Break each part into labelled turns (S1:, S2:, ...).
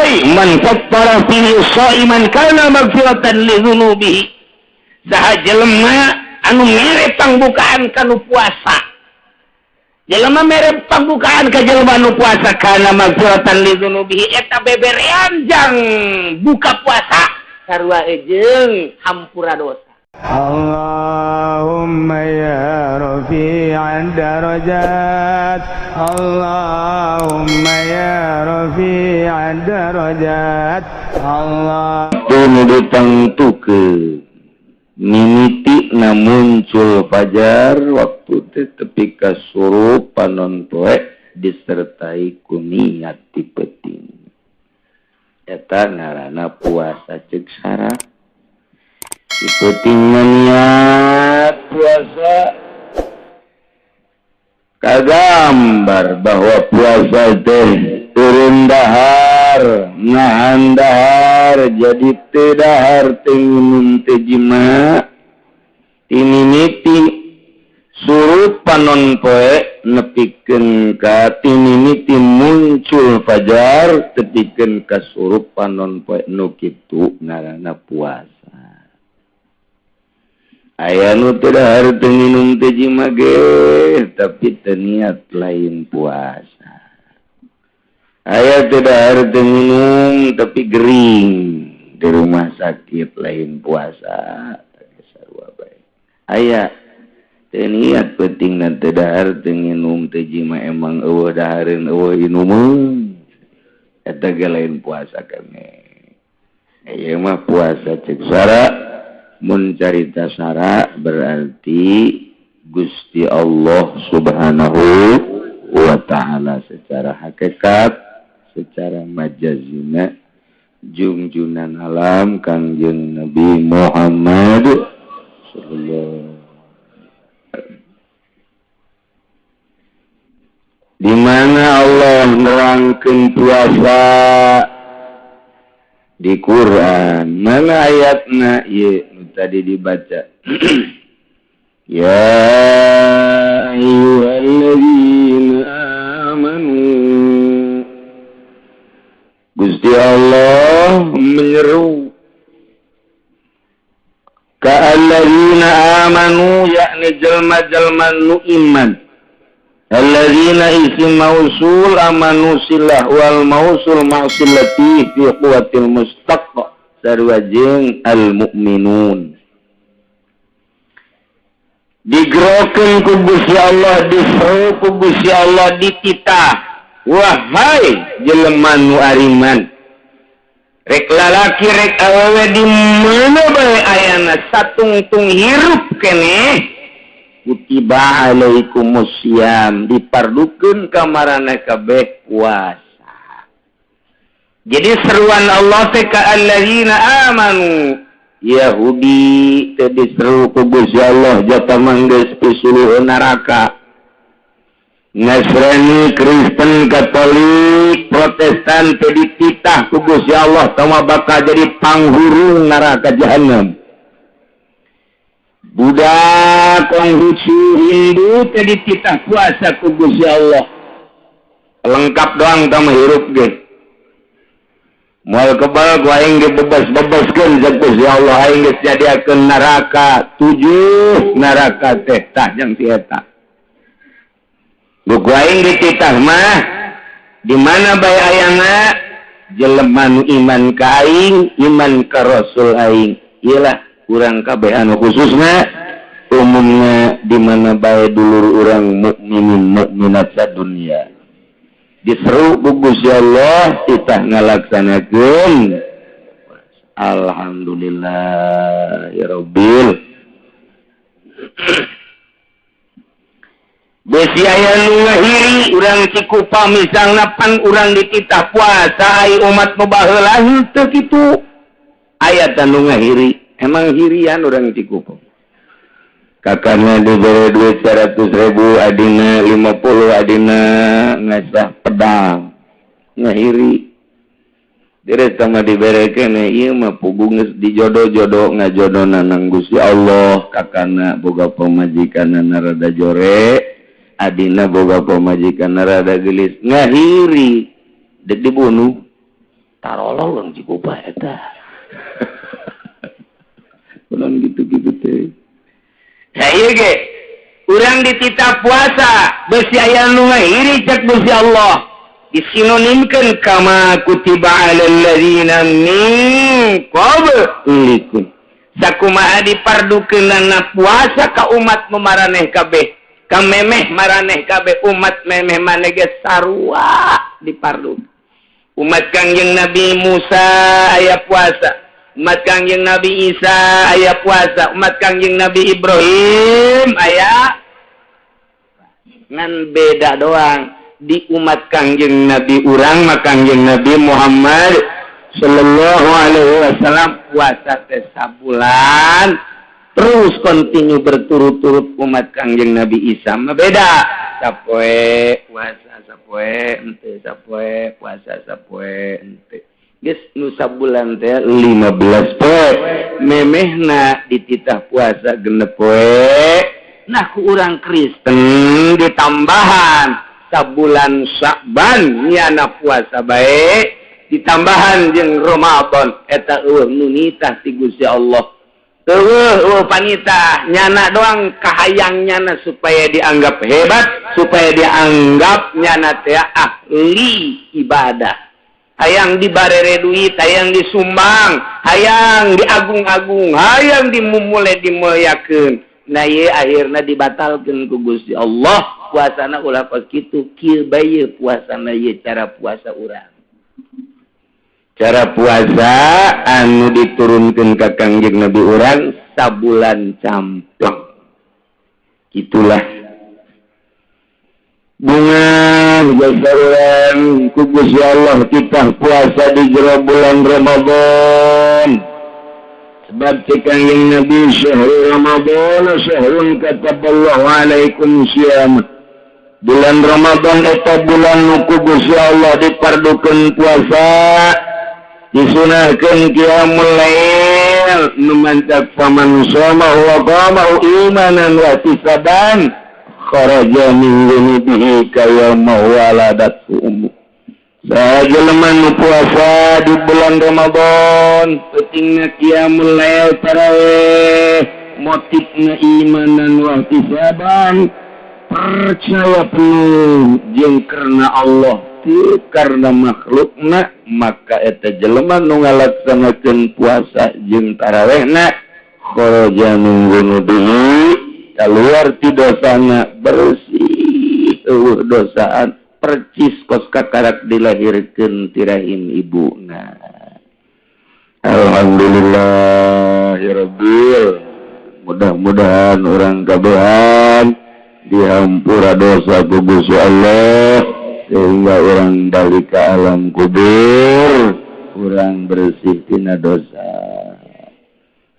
S1: Deui, man fattara fihi shaiman kana magfiratan li dzunubihi. Saha jelema anu mere pangbukaan kanu puasa, jelema mere pangbukaan ka jelema anu puasa, kana magfiratan li dzunubihi, eta beberean jang buka puasa sarua jeung hampura dosa.
S2: اللهم يا رفيع الدرجات، اللهم يا رفيع الدرجات، الله
S1: Tunu ditangtukeun mimiti na muncul fajar, waktu teh tepi ka surup panon poe, disertai ku niat ti peuting. Eta ngaranna puasa cek sara. Ti peuting niat puasa, kagambar bahwa puasa teh turun dahar, nahan dahar, jadi teu dahar, teu nginum, teu jima, timimiti surup panon poe nepikeun ka timimiti muncul fajar tepikeun ka surup panon poe. Nu kitu ngaranna puasa. Aya nu teu dahar, teu nginum, teu jima ge, tapi teu niat, lain puasa. Aya teu dahar, teu minum, tapi gering di rumah sakit, lain puasa. Sarua bae. Aya teu niat peuting teu dahar, teu nginum, teu jima, emang euweuh dahareun, euweuh inumeun, eta ge lain puasa keneh. Ieu mah puasa cek sara. Mun carita sara berarti Gusti Allah Subhanahu wa Ta'ala secara hakikat, secara majazina jungjunan alam Kangjeng Nabi Muhammad sallallahu. Di mana Allah nerangkeun puasa di Quran? Mana ayatna? Ieu nu tadi dibaca, ya ayyuhalladzina amanu. Gusti Allah menyeru ka alladzina amanu, yakni jelma-jelma nu iman. Alladzina isim mausul, amanu silah, wal mausul ma'silati fi quwwatil mustaq, sarua jeung al mu'minun. Digerokeun ku Gusti Allah, diseru ku Gusti Allah, dititah, wahai jelema nu ariman, rek lalaki rek awewe, di mana bae ayana, satungtung hirup keneh, kutiba alaikumusiyam, dipardukeun ka maraneh kabeh puasa. Jadi seruan Allah teh ka alladzina amanu. Yahudi teh diseru ku Gusti Allah, jata manggeus pisuluh neraka. Nasrani, Kristen, Katolik, Protestan teh dititah ku Gusti Allah tama bakal jadi panghurung neraka jahanam. Buddha, Konghucu, Hindu teh dititah puasa ku Gusti Allah. Lengkap doang tama hirup ge moal kebal ku aing ge, bebas-bebaskeun cek Gusti Allah. Aing geus nyadiakeun neraka tujuh, neraka teh tah jeung si eta. Buku aing dititah mah di mana bae ayana jelema nu iman ka aing, iman ka Rasul aing. Iyalah urang kabeh anu khususna, umumnya di mana bae dulur urang mukminin mukminat sadunia, diseru ku Gusti Allah, titah ngalaksanakeun. Alhamdulillah ya Rabbil. Besi aya nu ngahiri urang Cikupa misalna, pan urang dititah puasa, ai umat nu baheula henteu kitu. Aya tah nu ngahiri, emang hirian urang Cikupa. Kakaknya diberi duit 100 ribu, adina 50, adina ngasah pedang, ngahiri. Dire sama dibere kene, ieu mah puguh geus dijodoh-jodoh, ngajodona nang Gusti Allah. Kakana boga pamajikan rada jore, adina boga pamajikan rada gelis, ngahiri, dek dibunuh. Tarolol urang Cikupa eta. Urang gitu-gitu teh. Nah ieu ge urang dititah puasa besi aya nu ngahiri cek Gusti Allah. Disinonimkeun kama kutiba alal ladzina min qablikum. Sakumaha dipardukeunana puasa ka umat maraneh kabeh, ka memeh maraneh kabeh umat memeh maneh ge sarua dipardu. Umat Kangjeng Nabi Musa aya puasa, umat Kangjeng Nabi Isa aya puasa, umat Kangjeng Nabi Ibrahim aya, ngan beda doang di umat Kangjeng Nabi urang mah Kangjeng Nabi Muhammad sallallahu alaihi wasallam puasa teh sabulan terus kontinu berturut-turut. Umat Kangjeng Nabi Isa mah beda, sapoe puasa sapoe henteu, sapoe puasa sapoe henteu. Geus nu sabulan teh 15 poe, memehna dititah puasa 6 poe. Nah ku urang Kristen ditambahan sabulan Sya'ban nyana puasa bae ditambahan jeung Ramadan eta eueuh nu nitah ti Gusti Allah. Eueuh panitah nyana doang kahayang nyana supaya dianggap hebat, supaya dianggap nyana teh ahli ibadah. Hayang dibarere duit, hayang disumbang, hayang diagung-agung, hayang dimumule dimuliakeun. Nah ieu akhirna dibatalkeun ku Gusti Allah. Puasana ulah kos kitu, kieu bae puasana ieu cara puasa urang. Cara puasa anu diturunkeun ka Kangjeng Nabi urang sabulan campleng. Itulah bunga jasa urang ku Gusti Allah kita puasa di jero bulan Ramadan. Sebab cek Kangjeng Nabi syahrul Ramadan syahrun kataballahu alaikum siyam. Bulan Ramadan eta bulan nu ku Gusti Allah dipardukeun puasa, disunahkeun qiyamul lail, nu mantap faman shoma wa qama imanan wa ihtisaban kharaja min dzunubihi kayawma waladatu ummu. Saha jelema nu puasa di bulan Ramadan, pentingna qiyamul lail tarawih, motifna imanan wa ihtisaban, percaya penuh jeung karena Allah teu karena makhlukna, maka eta jelema nu ngalaksanakeun puasa jeung tarawihna kharaja min dzunubihi, keluar ti dosana bersih eueuh dosaan percis kos kakarak dilahirkeun ti rahim ibuna. Alhamdulillahirabbil, mudah-mudahan urang kabehan dihampura dosa ku Gusti Allah sehingga orang balik ke alam kubur urang bersih tina dosa,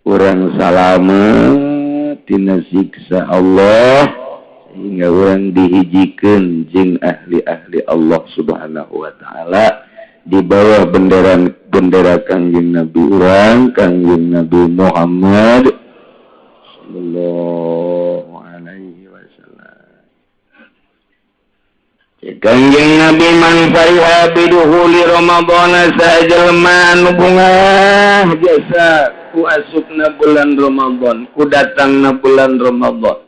S1: urang salamet tina siksa Allah sehingga urang dihijikeun jeung ahli-ahli Allah Subhanahu wa taala di bawah bendera Kangjeng Nabi urang Kangjeng Nabi Muhammad sallallahu alaihi wasallam. Kangjeng Nabi man fariha biduhuli Ramadhan sajelma nu bungah jasa ku asupna bulan Ramadan, ku datangna bulan Ramadan.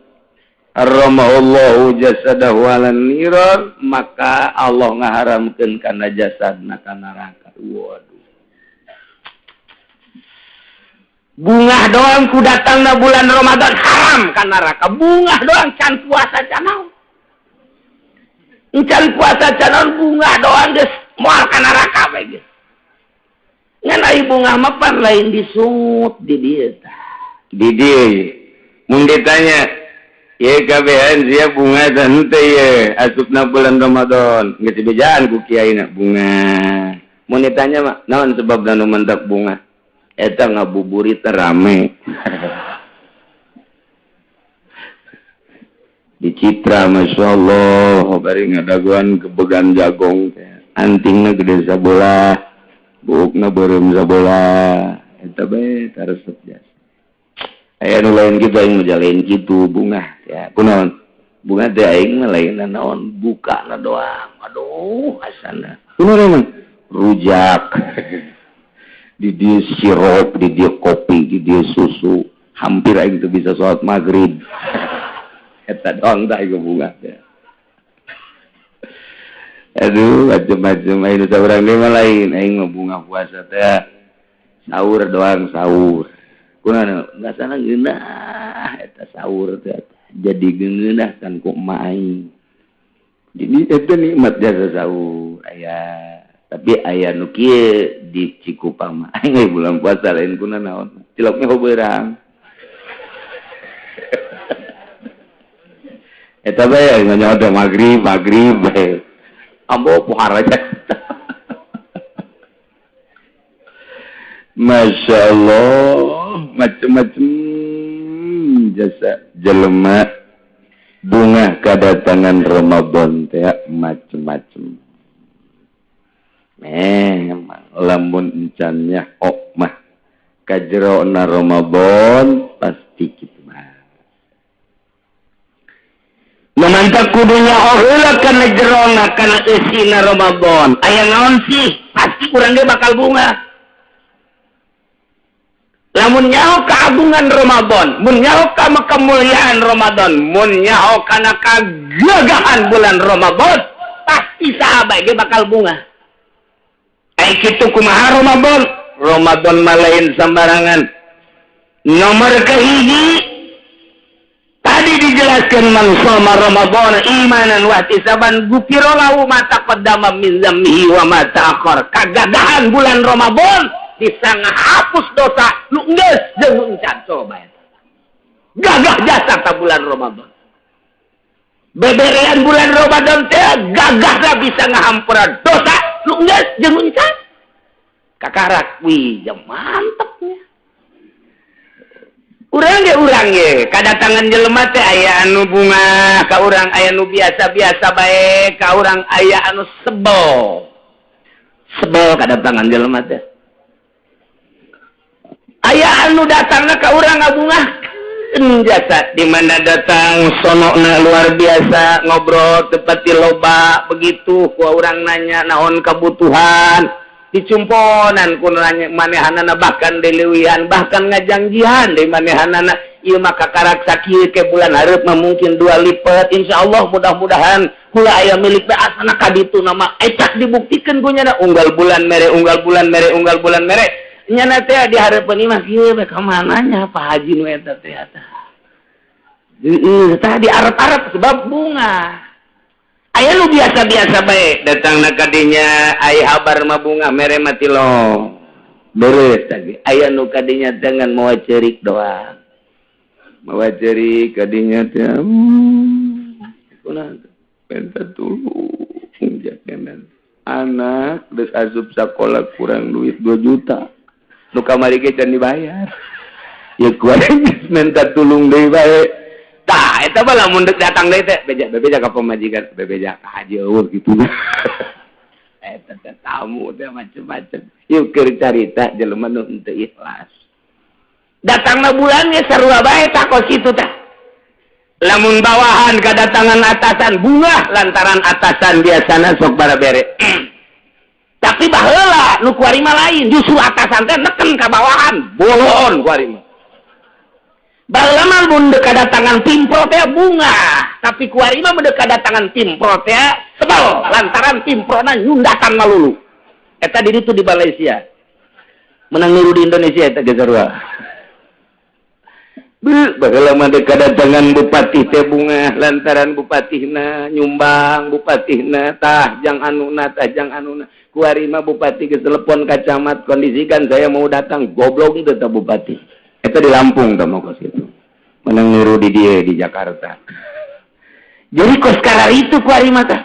S1: Harramallahu jasadahu 'alan niran, maka Allah ngaharamkeun kana jasadna ka neraka. Waduh. Bungah doang ku datangna bulan Ramadan haram ka neraka. Bungah doang can puasa can naon. Can puasa can naon bungah doang geus moal ka neraka bae geus. Ngan ai bungah mah pan lain disungut di dieu tah. Di dieu mun ditanya ye kabehan sia bunga dan henteu ye asupna bulan Ramadan geus dibejaan ku kiaina bunga. Mun ditanya mah naon sebabna nu mentak bunga? Eta ngabuburit rame. Di Citra Masya Allah bari ngadaguan kebegan jagong antingna gede sabola, buukna beureum sabola, eta bae taresep jasa. Aya nu lain kitu aing mah lain kitu bunga ya kunaon bunga teh aing mah lain naon bukana doang aduh asana kunaon emang rujak, di dieu sirup, di dieu kopi, di dieu susu. Hampir aing teu bisa sholat maghrib. Eta doang tah aing bunga teh. Aduh, macem-macem aing saurang deui mah lain, aing mah bunga puasa teh sahur doang sahur. Kunaon ngasana ngeunah eta sahur teh jadi ngeunah kan ku emak aing. Jadi eta nikmat jasa sahur aya, tapi aya nu kieu di Cikupang mah aing bulan puasa lain kuna naon. Ciloknya hobeurang. Eta bae nganyawa teh magrib, magrib bae. Ambo pohara aja. Masya Allah, macem-macem jasa jelema bunga kedatangan Ramadan teh macem-macem. Memang lamun encannya ok mah kajerona Ramadan pasti kitu mah. Memantap kudunya heula kana jerona kana eusina Ramadan. Aya naon sih? Pasti urang ge bakal bunga. Lamun nyaho keagungan Ramadan, mun nyaho ka kemuliaan Ramadan, mun nyaho kana kagagahan bulan Ramadan, pasti sahabat ge bakal bunga. Ai kitu kumaha Ramadan? Ramadan mah lain sembarangan. Nomor kahiji tadi dijelaskan man shoma Ramadan imanan wa ihtisaban gufira lahu ma taqaddama min dzambihi wa ma ta'akhkhar. Kagagahan bulan Ramadan bisa ngahapus dosa nu geus jeung nu encan. Coba eta. Gagah jasa ta bulan Ramadan. Beberean bulan Ramadan teh gagahna bisa ngahampura dosa nu geus jeung nu encan. Kakarak wih ya mantepnya. Urang ge kadatangan jelema teh aya anu bunga ka urang, aya anu biasa-biasa bae ka urang, aya anu sebel. Sebel kadatangan jelema teh. Aya anu datangna ka urang ngabungahkeun jasa, di mana datang sonokna luar biasa, ngobrol tepati loba begitu ku urang nanya naon kebutuhan, dicumponan ku nanya manehanana, bahkan dileuwihan, bahkan ngajangjihan di manehanana, ieu mah kakarak sakieu ke bulan hareup mah mungkin 2 lipat, insyaallah mudah-mudahan kula aya milik teh asana ka ditu nama ecak dibuktikeun ku nyana unggal bulan mere, unggal bulan mere, unggal bulan mere. Nyana teh di hareupeun imah kieu bae ka mana nya Pak Haji nu eta teh eta. Heeh, tah di arep-arep sebab bunga. Aya nu biasa-biasa bae datangna ka dinya aya habar mah bunga mere mah tilong. Beres tadi. Aya nu ka dinya dengan mawa ceurik doang. Mawa ceurik ka dinya teh. Kunaon minta tulung jakenan. Anak geus asup sakola kurang duit 2 juta. Nu kamari ge can dibayar. Ya kuari geus minta tulung deui bae. Tah eta mah lamun deuk datang deui teh beja bebeja ka pamajikan, bebeja ka haji eueuh kitu. Eta teh tamu teh macem-macem. Ieu keur carita jelema nu henteu ikhlas. Datangna bulan ge sarua bae tah kos kitu tah. Lamun bawahan kadatangan atasan bunga lantaran atasan biasana sok barabere. Tapi baheula nu kuari mah lain, justru atasan teh neken ka bawahan, bolon kuari mah. Baheula mah mun deuk kadatangan pimpro teh bunga, tapi kuari mah mun deuk kadatangan pimpro teh sebel lantaran pimprona nyundakan malulu. Eta di ditu di Malaysia. Menang niru di Indonesia eta ge sarua. Baheula mah deuk kadatangan bupati teh bunga lantaran bupatihna nyumbang, bupatihna tah jang anuna, tah jang anuna. Kuari mah bupati geus telepon ka camat, kondisikan saya mau datang, goblok teu tah bupati. Eta di Lampung tah mah kos kitu. Menang niru di dieu di Jakarta. Jadi kos karar itu kuari mah tah.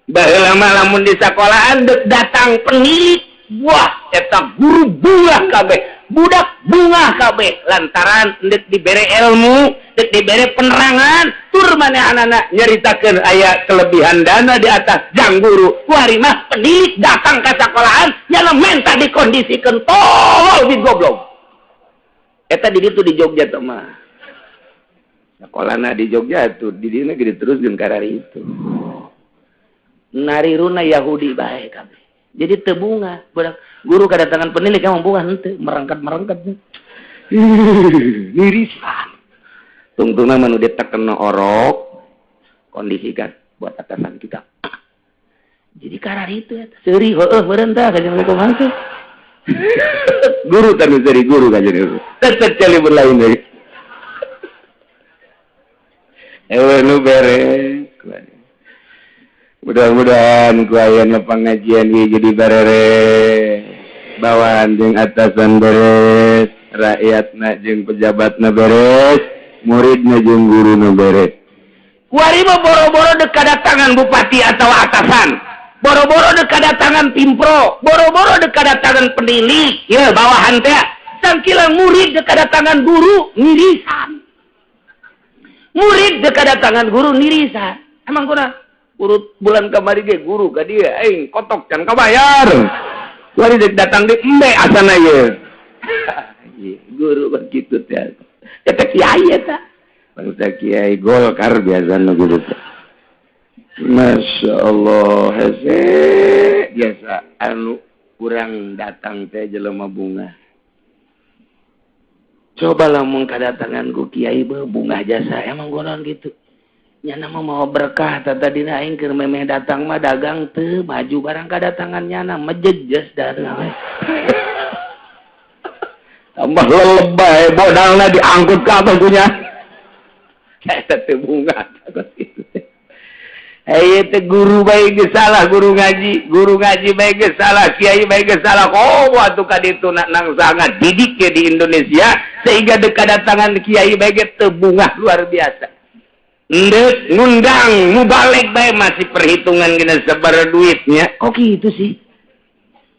S1: Baheula mah lamun di sakolahan deuk datang penilik, wah eta guru bunga kabeh, budak bunga kabeh lantaran deuk dibere ilmu, deuk dibere penerangan, tur manehanana nyaritakeun aya kelebihan dana di atas jang guru. Kuari mah penilik datang ka sakolahan nyana menta dikondisikeun tolol di goblok. Eta di ditu di Jogja teh mah. Sakolana di Jogja tuh di dieu ge diteruskeun karari itu. Nariruna Yahudi bae kabeh. Jadi teu bunga. Guru kedatangan penilik emang bunga henteu, merangkat-merangkat. Nirisan. Tungtungna mah nu ditekena orok, kondisikan buat atasan kita. Jadi karar itu eta. Seuri heueuh meureun tah kajian kumaha teh. Guru tanu seuri guru kajian itu. Tetep cali berlain deui. Ewe nu beres. Mudah-mudahan ku ayana pengajian ieu jadi beres. Bawahan jeung atasan beres, rakyatna jeung pejabatna beres, muridna jeung guruna beres. Kuari mah boro-boro dek kadatangan bupati atau atasan, boro-boro dek kadatangan pimpro, boro-boro dek kadatangan penilik, ya bawahan teh, sangkilang murid dek kadatangan guru nirisan. Murid dek kadatangan guru nirisan. Emang kuna urut bulan kamari ge guru ka dieu aing kotok can kabayar. Kuari dek datang di embe asana ieu. Guru begitu teh. Eta kiai eta. Bangsa kiai Golkar biasa nu gitu teh. Masya Allah, hese biasa anu kurang datang teh jelema bunga. Coba lamun kadatangan ku kiai bunga jasa emang gonon gitu. Nyana mah mau berkah tata dina aing keur memeh datang mah dagang teu maju barang kadatangan nyana mejejes datang. Tambah lelebay modalna diangkut ka apa punya. Eta teh bunga gitu. Hei teh guru bae geus salah guru ngaji bae geus salah, kiai bae geus salah. Oh atuh ka ditu nang sangat didik ke di Indonesia sehingga dek kadatangan kiai bae ge teu bungah luar biasa. Ndek ngundang mubalek bae masih perhitungan gina sabar duitnya. Kok gitu sih?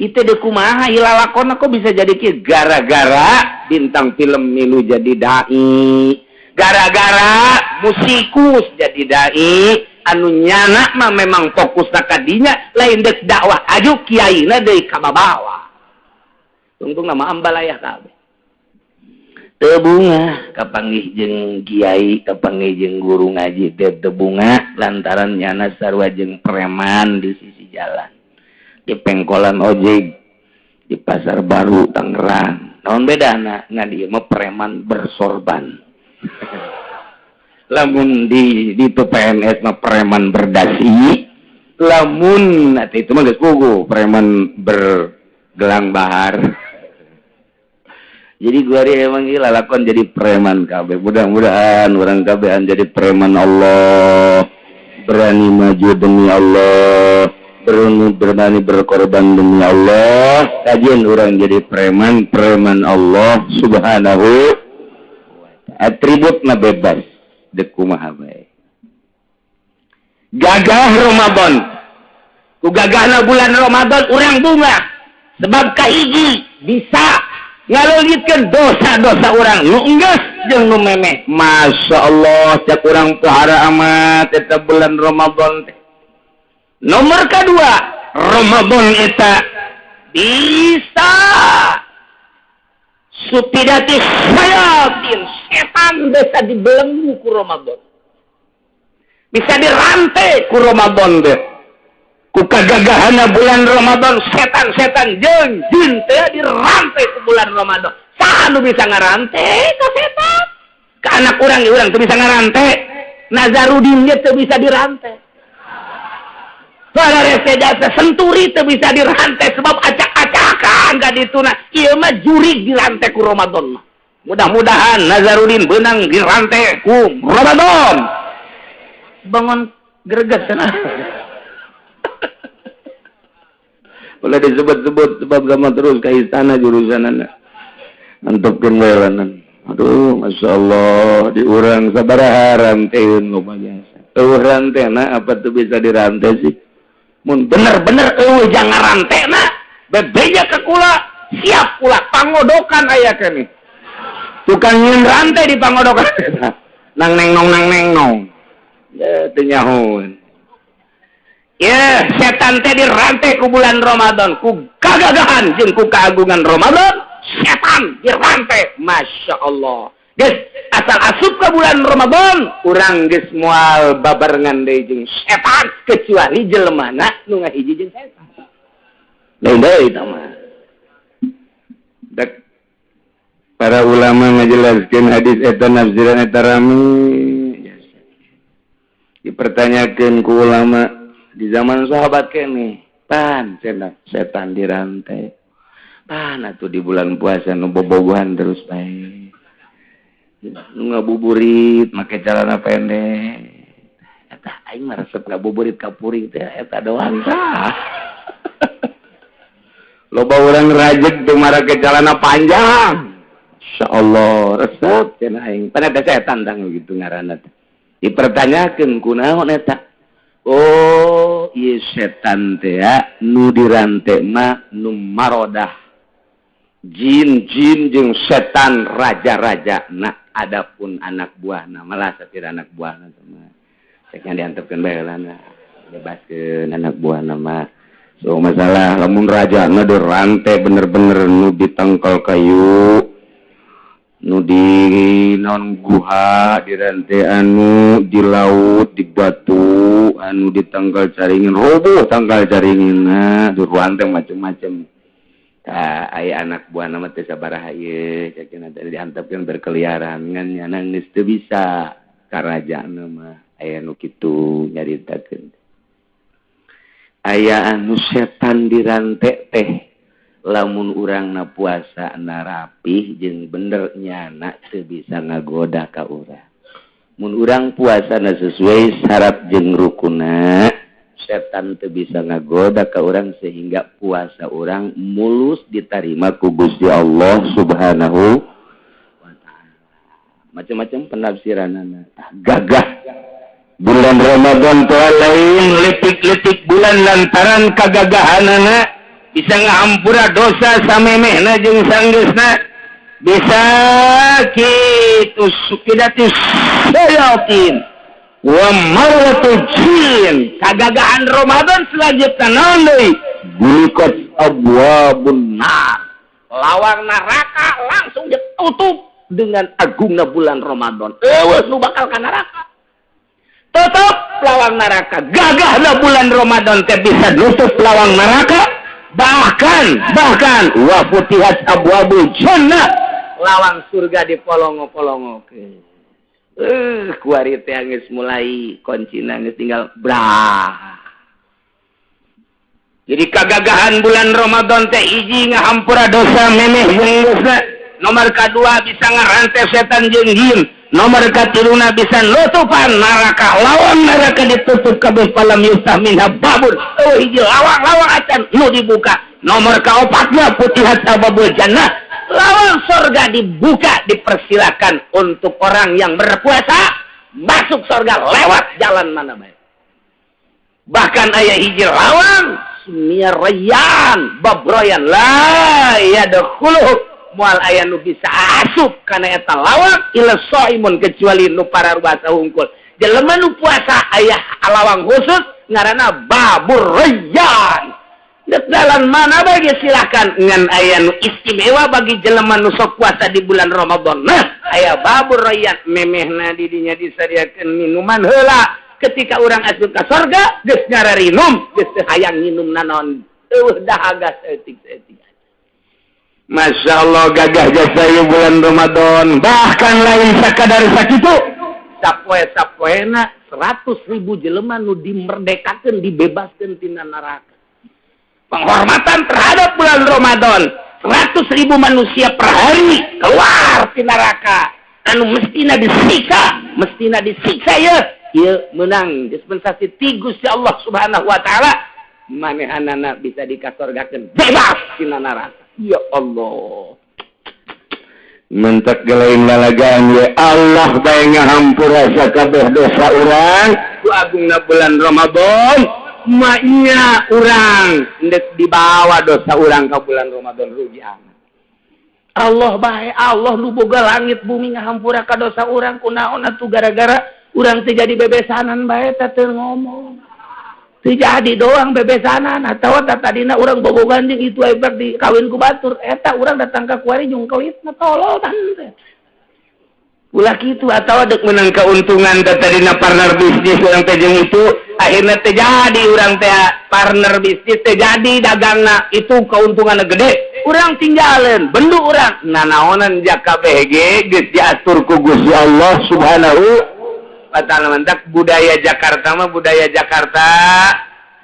S1: Itu dek kumaha ilalakona kok bisa jadi kieu gara-gara bintang film milu jadi dai. Gara-gara musikus jadi dai anu nyana mah memang fokus kadinya lain dek dakwah aju kiaina deui ka babawa. Tungtung nama ambalayah kabeh. Teu bunga kapanggih jeung kiai, kapanggih jeung guru ngaji teh teu bunga lantaran nyana sarua jeung preman di sisi jalan. Di pengkolan ojek di Pasar Baru Tangerang. Naon bedana? Ngan ieu mah preman bersorban. Lamun di itu PNS mah preman berdasi, lamun nanti itu mah geus puguh preman bergelang bahar. Jadi gua ari emang ieu lalakon jadi preman kabeh. Mudah-mudahan urang kabehan jadi preman Allah, berani maju demi Allah, berani berkorban demi Allah. Kajian urang jadi preman, preman Allah Subhanahu. Atributna bebas dek kumaha bae. Gagah Ramadan. Ku gagahna bulan Ramadan urang bunga. Sebab kahiji bisa ngaleungitkeun dosa-dosa urang nu enggeus jeung nu memeh. Masya Allah cek urang pohara amat eta bulan Ramadan teh. Nomor kedua, Ramadan eta bisa supidati sayatin, setan bisa dibelenggu ku Ramadan, bisa dirantai ku Ramadan deh. Ku kagagahana bulan Ramadan setan-setan jeung jin teh dirantai ku bulan Ramadan. Saha nu bisa ngarantai ka setan? Ka anak urang urang teu bisa ngarantai. Nazarudin ge teu bisa dirantai. Para rese jasa senturi teu bisa dirantai sebab acak-acakan ka dituna. Ieu mah jurig dirantai ku Ramadan mah. Mudah-mudahan Nazarudin beunang dirantai ku Ramadan. Bangun greget cenah. Boleh disebut-sebut sebab sama terus ke istana jurusanana. Antepkeun we lanan. Aduh, masyaallah diurang sabaraha ranteun loba jasa. Eueuh rantena apa tuh bisa dirantai sih? Mun bener-bener eueuh jangan rantena, bebeja ke kula, siap kula pangodokan aya keneh. Tukang nyeun rantai di pangodokan. Nang neng nong nang neng nong. Ya teu nyahoeun. Ya, setan teh dirantai ku bulan Ramadan, ku kagagahan jeung ku keagungan Ramadan, setan dirantai. Masya Allah. Geus asal asup ke bulan Ramadan, urang geus moal babarengan deui jeung setan kecuali jelemana nu ngahiji jeung setan. Lain deui eta mah. Dek para ulama ngajelaskeun hadis eta nafsiran eta rame. Dipertanyakeun ku ulama di zaman sahabat keneh, pan cenah setan dirantai. Pan atuh di bulan puasa nu bobogohan terus bae. Nu ngabuburit make celana pendek. Eta aing mah resep ngabuburit ka puring teh eta doang tah. Loba urang rajeg teu marake celana panjang. Insyaallah resep cenah aing. Pan ada setan tang gitu ngaranna teh. Dipertanyakeun kunaon eta? Oh, ieu setan teh nu dirante mah nu marodah. Jin-jin jeung setan raja-raja. Nah, adapun anak buahna malah satira anak buahna mah. Cek nya diantepkeun bae heulana. Bebaskeun anak buahna mah. So masalah lamun raja na dirante bener-bener nu ditangkal kayu nu di non guha dirante anu di laut di batu anu ditangkal caringin roboh tangkal caringin nah dirante macem-macem tah aya anak buah nama teh sabaraha ieu cek cenah teh diantepkeun berkeliaran ngan nyana geus teu bisa karajaan mah aya nu kitu nyaritakeun. Aya anu setan dirante teh lamun urangna puasa na rapih jeung bener nyana teu bisa ngagoda ka urang. Mun urang puasana sesuai syarat jeung rukunna, setan teu bisa ngagoda ka urang sehingga puasa urang mulus ditarima ku Gusti Allah Subhanahu wa taala. Macam-macam penafsiranana. Gagah bulan Ramadan teh lain letik-letik bulan lantaran kagagahanana bisa ngahampura dosa samemehna jeung sanggeusna bisa kitu sukidatis sayatin wa marwatu jin. Kagagahan Ramadan selanjutnya naon deui? Gulikat abwabun nar, lawang neraka langsung ditutup dengan agungna bulan Ramadan. Eueuh nu bakal ka neraka tutup lawang neraka. Gagahna bulan Ramadan teh bisa nutup lawang neraka, bahkan wa futihat abwabul jannah, lawang surga dipolongo-polongokeun. Kuari teh geus mulai kuncina geus tinggal brah. Jadi kagagahan bulan Ramadan teh hiji ngahampura dosa memeh jeung nomor kadua bisa ngarante setan jeung jin. Nomor katiluna bisa nutupan neraka, lawang neraka ditutup kabeh falam yuftah minha babun. Oh hiji lawang-lawang acan nu dibuka. Nomor kaopatna putihat abwabul jannah, lawang surga dibuka, dipersilakan untuk orang yang berpuasa masuk surga lewat jalan mana bae. Bahkan aya hiji lawang sumia rayyan babroyan la yadkhuluhu moal aya nu bisa asup kana eta lawang illa shaimun kecuali nu pararuasa hungkul. Jelema nu puasa aya lawang khusus ngaranna babur rayyan. Dek dalan mana bae ge silakan ngan aya nu istimewa bagi jelema nu sok puasa di bulan Ramadan. Nah, aya babur rayyan memehna di dinya disadiakeun minuman heula. Ketika urang asup ka sorga geus ngararinum, geus teu hayang nginum nanaon. Eueuh dahaga saeutik-saeutik. Masya Allah gagah jasa ieu bulan Ramadan. Bahkan lain sakadar sakitu sapoe-sapoena 100.000 jelema nu dimerdekakeun, dibebaskeun tina neraka. Penghormatan terhadap bulan Ramadan, 100.000 manusia per hari keluar ti neraka anu mestina disiksa ya ieu menang dispensasi ti Gusti Allah Subhanahu wa taala, manehanana bisa dikasorgakeun bebas tina neraka. Ya Allah, mentak gelain lalagaan ya Allah bae ngahampura sakabeh dosa urang ku agungna bulan Ramadan. Maknya urang ndek dibawa dosa urang ka bulan Ramadan rugi amat. Allah bae Allah nu boga langit bumi ngahampura ka dosa urang kunaon atuh gara-gara urang teu jadi bebesanan bae teh teu ngomong. Teu jadi doang bebesanan atawa tadina urang bobogan jeung itu aya di kawin ku batur eta urang datang ka kuari jung kawitna tolol tan teh. Ulah kitu atawa dek menang keuntungan teh tadina partner bisnis urang teh jeung itu akhirna teh jadi urang teh partner bisnis teh jadi dagangna itu keuntunganna gede urang tinggalin bendu urang nanaonan jaka BG geus diatur ku Gusti Allah Subhanahu wa taala. Mantak budaya Jakarta mah budaya Jakarta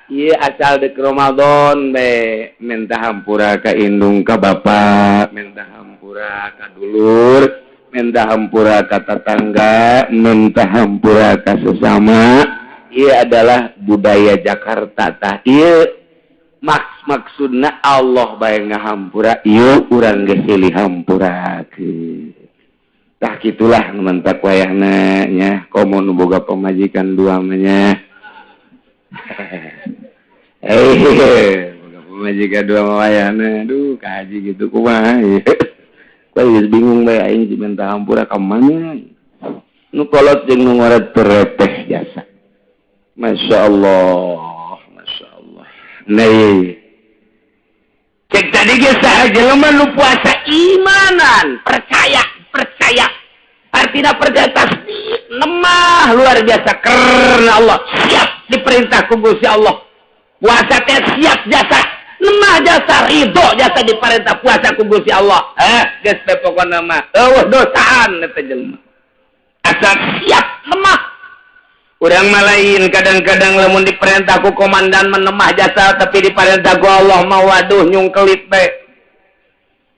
S1: ieu asal dek Ramadan be minta hampura ka indung ka bapak, minta hampura ka dulur, minta hampura ka tetangga, minta hampura ka sesama. Ieu adalah budaya Jakarta tah ieu maksudna Allah bae ngahampura ieu urang geus silih hampurakeun. Tah kitulah nu mantak wayahna nya komo nu boga pamajikan dua mah nya. Boga pamajikan dua mah wayahna aduh ka haji gitu kumaha ieu. Geus bingung bae aing si minta hampura ka mana. Nu kolot jeung nu ngoret terepeh jasa. Masya Allah, Masya Allah. Nah, cek tadi ge saha jelema nu puasa imanan, percaya, percaya. Artina percaya tasdik, nemah luar biasa karena Allah, siap diperintah ku Gusti Allah. Puasa teh siap jasa. Nemah jasa ridho jasa diperintah puasa ku Gusti Allah. Geus teh pokona mah eueuh dosaan eta jelema. Asal siap nemah. Urang mah lain kadang-kadang lamun diperintah ku komandan menemah jasa tapi diperintah ku Allah mah waduh nyungkelit bae.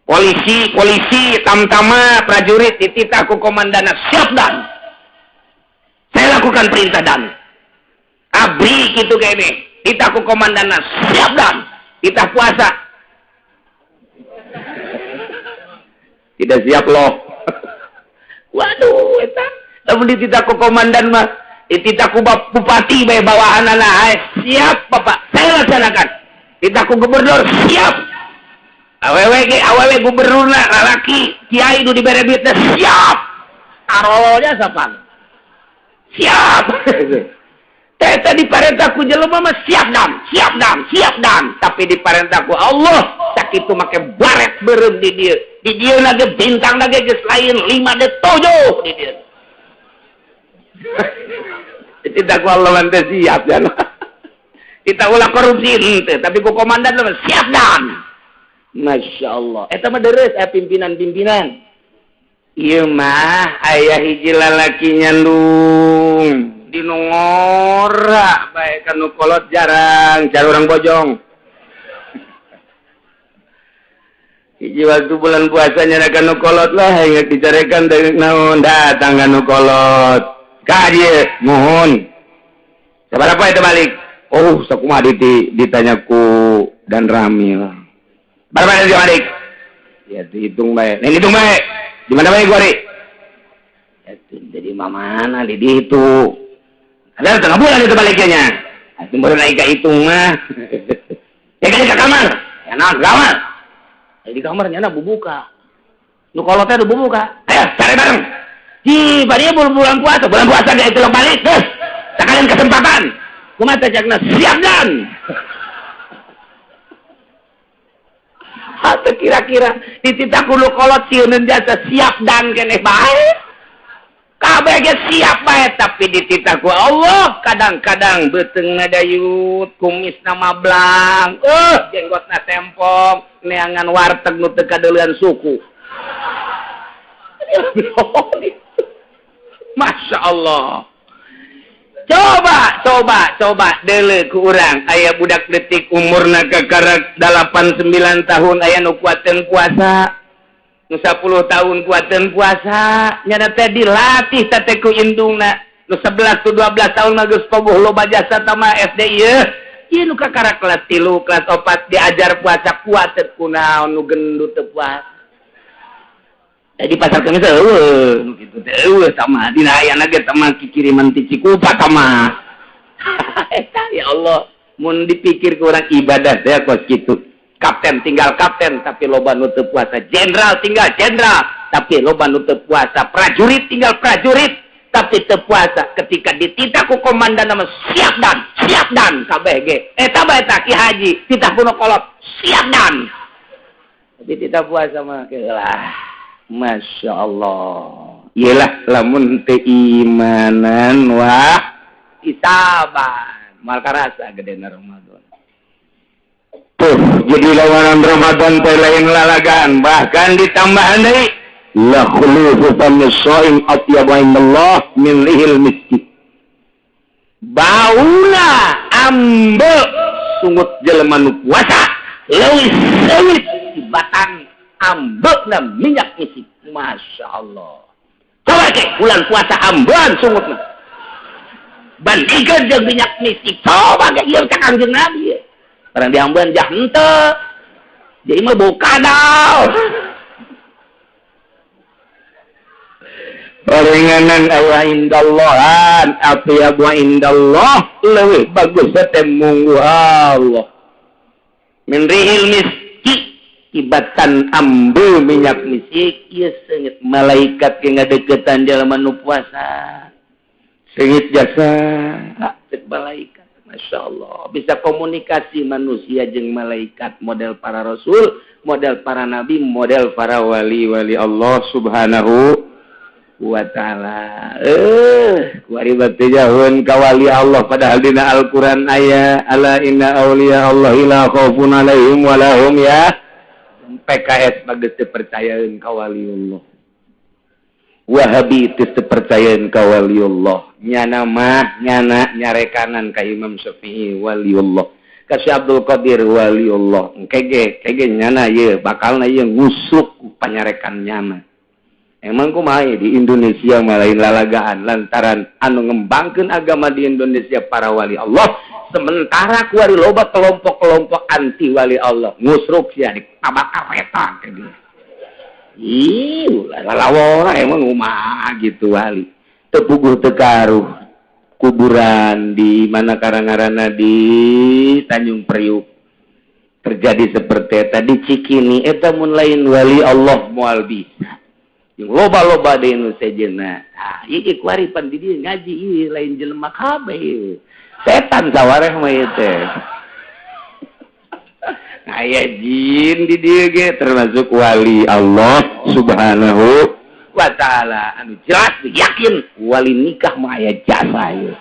S1: Polisi, polisi, tamtama, prajurit dititah ku komandan siap dan. Saya lakukan perintah dan. Abri kitu kene, dititah ku komandan siap dan. Kita puasa tidak siap loh. Waduh eta lamun dititah ku komandan mah dititah ku bupati bae bawahanana siap bapak saya laksanakan. Dititah ku gubernur siap. Awewe ge awewe gubernurna lalaki kiai nu dibere duitna siap. Tarolnya sapan siap. Teta diparentah ku jelema mah siap dam, siap dam, siap dam. Tapi diparentah ku Allah sakitu make baret beureum di dieu. Di dieu na ge bintang na ge geus lain 5 de 7 di dieu. Dititah ku Allah mah teh siap ya. Kita ulah korupsi henteu, tapi ku komandan mah siap dam. Masya Allah. Eta mah deres aya pimpinan-pimpinan. Ieu mah aya hiji lalaki nyandung di ngora bae kanu kolot jarang cari orang bojong. Hiji waktu bulan puasa nyana kanu kolot lah ingat dicarekan dari naon datang kanu kolot ka dieu muhun sabaraha eta balik. Oh sakumaha ditanya ku dan Ramil berapa dia balik ya dihitung bae nih hitung bae di mana bae gua ri ya jadi mana di dihitung. Ada setengah bulan itu baliknya. Itu baru naik ke hitung mah. Ya kan ke kamar. Ya nah, ke kamar. Ya, di kamarnya nah bubuka. Nu kolotnya udah bubuka. Ayo cari bareng. Di barinya bulan puasa, bulan puasa gak itu balik terus. Sekalian kesempatan. Kumaha teh cakna siap dan. Atau kira-kira dititah ku nu kolot sieuneun jasa siap dan keneh bae. Kabeh ge siap bae tapi dititah ku Allah kadang-kadang beuteungna dayut, kumisna mablang, jenggotna tempong, neangan warteg nu teu kadeulean suku. Masya Allah. Coba, coba, coba deuleu ku urang aya budak detik umurna kakarak 8 9 tahun aya nu kuateun puasa. Nu 10 tahun kuateun puasa nyana teh dilatih teh ku indungna. Nu 11 tu 12 tahun mah geus pogoh loba jasa tama SD ieu. Ieu nu kakara kelas 3, kelas 4 diajar puasa kuateun kunaon nu gendut teu puasa. Di pasar kemis eueuh nu kitu teh eueuh tama dina ayana ge tama kikiriman ti Cikupa tama. Eta ya Allah mun dipikir ku urang ibadah teh kos kitu. Kapten tinggal kapten tapi loba nu teu puasa, jenderal tinggal jenderal tapi loba nu teu puasa, prajurit tinggal prajurit tapi teu puasa. Ketika dititah ku komandan nama siap dan kabeh ge. Eta bae eta Ki Haji titah ku nu kolot siap dan. Tapi titah puasa mah lah. Masya Allah. Iyalah lamun teu imanan wah isaban moal karasa gedena Ramadan. Tuh jadi lawanan Ramadan teh lain lalagaan, bahkan ditambahan deui la khulufu famis shaim atyabu indallah min rihil miski. Bauna ambe sungut jelema nu puasa leuwih seungit tibatan ambekna minyak misik. Masya Allah. Coba ke bulan puasa ambean sungutna bandingkeun jeung minyak misik. Coba ke ieu cak Kangjeng Nabi barang diambean jah henteu jadi mah bau kadal. Orenganan aya indallahan atyabu indallah leuwih bagus teh munggu Allah min rihil miski ibatan ambe minyak misik. Ieu seungit malaikat ge ngadeukeutan jalma nu puasa seungit jasa cek malaikat. Masya Allah bisa komunikasi manusia jeung malaikat, model para rasul, model para nabi, model para wali-wali Allah subhanahu wa ta'ala. Kuari batu jahun ka wali Allah padahal dina Al-Qur'an aya ala inna auliya Allah la khaufun alaihim wa lahum ya. PKS bagus teu percayaeun ka wali Allah. Wahabi teu percayaeun ka wali Allah. Nyana mah nyana nyarekanan ka Imam Syafi'i wali Allah. Ka Syekh Abdul Qadir wali Allah. Kege kege nyana ieu bakalna ieu ngusuk panyarekan nyana. Emang kumaha di Indonesia mah lain lalagaan lantaran anu ngembangkeun agama di Indonesia para wali Allah, sementara kuari loba kelompok-kelompok anti wali Allah ngusruk sia ditabak kareta ke dia. Ih, lalawora emang kumaha gitu wali. Teu puguh teu karuh kuburan di mana karangarana di Tanjung Priuk terjadi seperti eta di Cikini eta mun lain wali Allah moal bisa. Loba-loba di Indonesia jena. Ah, ieu kuari pan di dieu ngaji ieu lain jelema kabeh. Setan sawareh mah ieu teh. Aya jin di dieu ge termasuk wali Allah subhanahu wa ta'ala. Anu jelas yakin wali nikah mah aya jasa ieu.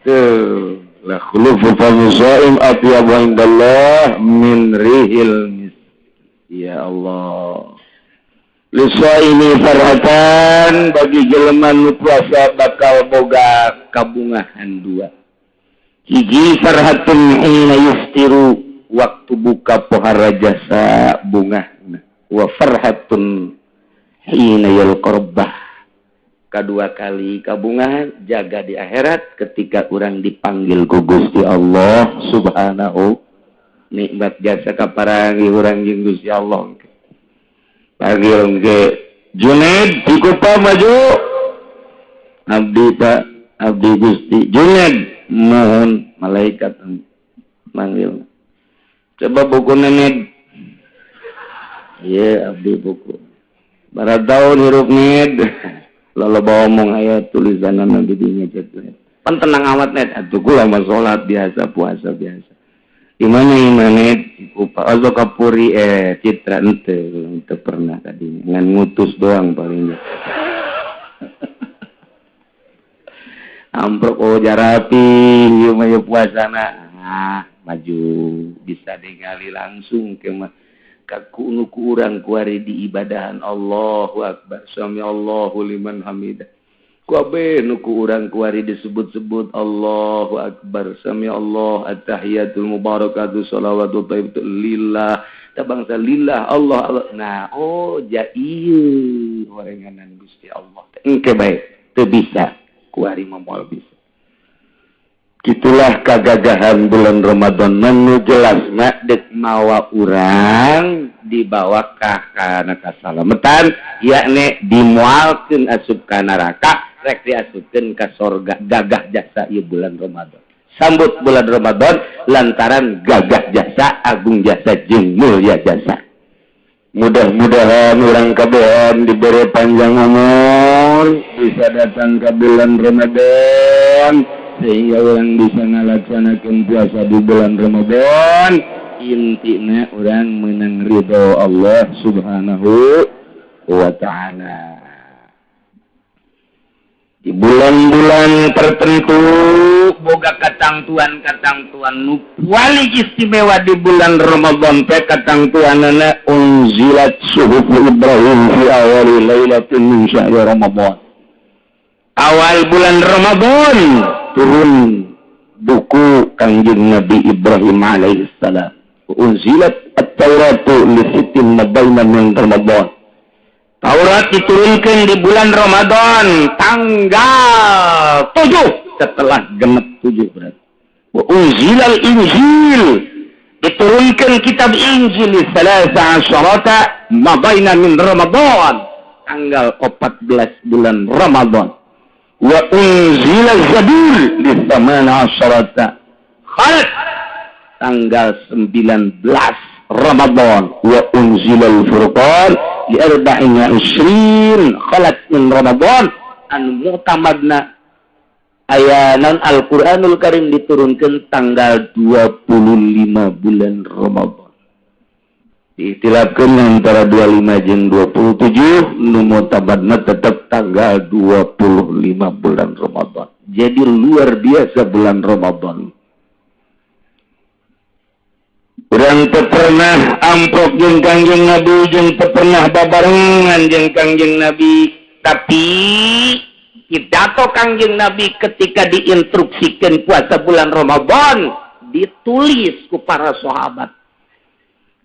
S1: Tuh, la khulufu fami shaim atyabu indallah min rihil mis. Ya Allah. Lisaimi farhatan bagi jelema nu puasa bakal boga kabungahan dua. Hiji farhatun hina yuftiru waktu buka pohara jasa bungahna, wa farhatun hina yalqarbah. Kadua kali kabungahan jaga di akhirat ketika urang dipanggil ku Gusti Allah subhanahu nikmat jasa kaparangi urang jeung Gusti Allah. Panggil ke Junaid Cikupa maju abdi Pak abdi Gusti Junaid mohon malaikat manggil coba buku nenek iya abdi buku barat tahun hirup ned lalu bawa omong aya tulisan nanti dinya cetu pan tenang amat ned atuh kula mah salat biasa puasa biasa imana imane Cikupa atau Kapuri Citra ente pernah tadi ngan ngutus doang palingnya. Amprok oh jarapi ieu mah puasana ah maju bisa ningali langsung ke mah ka nu ku urang kuari di ibadahan Allahu akbar sami Allahu liman hamidah. Kabeh nu ku urang kuari disebut-sebut Allahu akbar sami Allah at-tahiyatul mubarakatuh shalawatu thayyibatu lillah ta bangsa lillah Allah Allah. Nah oh ja ieu orenganan Gusti Allah engke bae teu bisa kuari mah moal bisa. Kitulah kagagahan bulan Ramadan nu jelas mah deuk mawa urang dibawa ka kana kasalametan yakni dimualkeun asup ka neraka rek diasupkeun ka sorga gagah jasa ieu bulan Ramadan. Sambut bulan Ramadan lantaran gagah jasa, agung jasa jeung mulia jasa. Mudah-mudahan urang kabehan diberi panjang umur bisa datang ke bulan Ramadan sehingga orang bisa ngalaksanakan puasa di bulan Ramadan. Intinya orang menang ridho Allah subhanahu wa ta'ala. Di bulan-bulan tertentu boga katangtuan-katangtuan nu paling istimewa di bulan Ramadan teh katangtuanana unzilat suhuf Ibrahim fi awali lailatin min syahri Ramadan. Awal bulan Ramadan turun buku Kangjeng Nabi Ibrahim alaihissalam. Unzilat at-Tauratu li sittin mabaina min Ramadan. Taurat diturunkan di bulan Ramadan tanggal 7 setelah genep 7 berarti. Wa unzilal Injil, diturunkan kitab Injil salasa asyarata mabaina min Ramadan tanggal 14 bulan Ramadan. Wa unzilal Zabur li thamana asyarata khalat tanggal 19 Ramadan. Wa unzilal Furqan li arba'in wa isrin khalat min Ramadan. Anu mu'tamadna aya non Al-Qur'anul Karim diturunkan tanggal 25 bulan Ramadan. Diitilafkeun antara 25 jeung 27, nu mu'tamadna tetap tanggal 25 bulan Ramadan. Jadi luar biasa bulan Ramadan. Urang teu pernah amprok jeung Kangjeng Nabi, jeung teu pernah babarengan jeung Kangjeng Nabi, tapi pidato Kangjeng Nabi ketika diinstruksikan puasa bulan Ramadan ditulis ku para sahabat,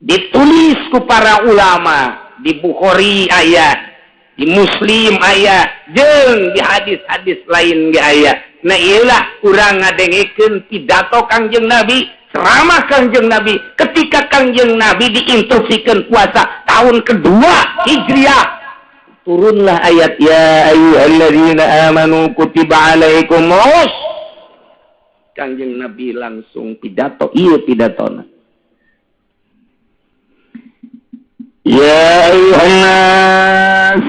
S1: ditulis ku para ulama, di Bukhari aya, di Muslim aya, jeung di hadis-hadis lain ge aya. Nah ieulah urang ngadengekeun pidato Kangjeng Nabi, ceramah Kangjeng Nabi ketika Kangjeng Nabi diinstruksikan puasa tahun kedua Hijriah. Turunlah ayat ya ayyuhalladzina amanu kutiba alaikumus. Kangjeng Nabi langsung pidato, ieu pidatona. Ya ayyuhan nas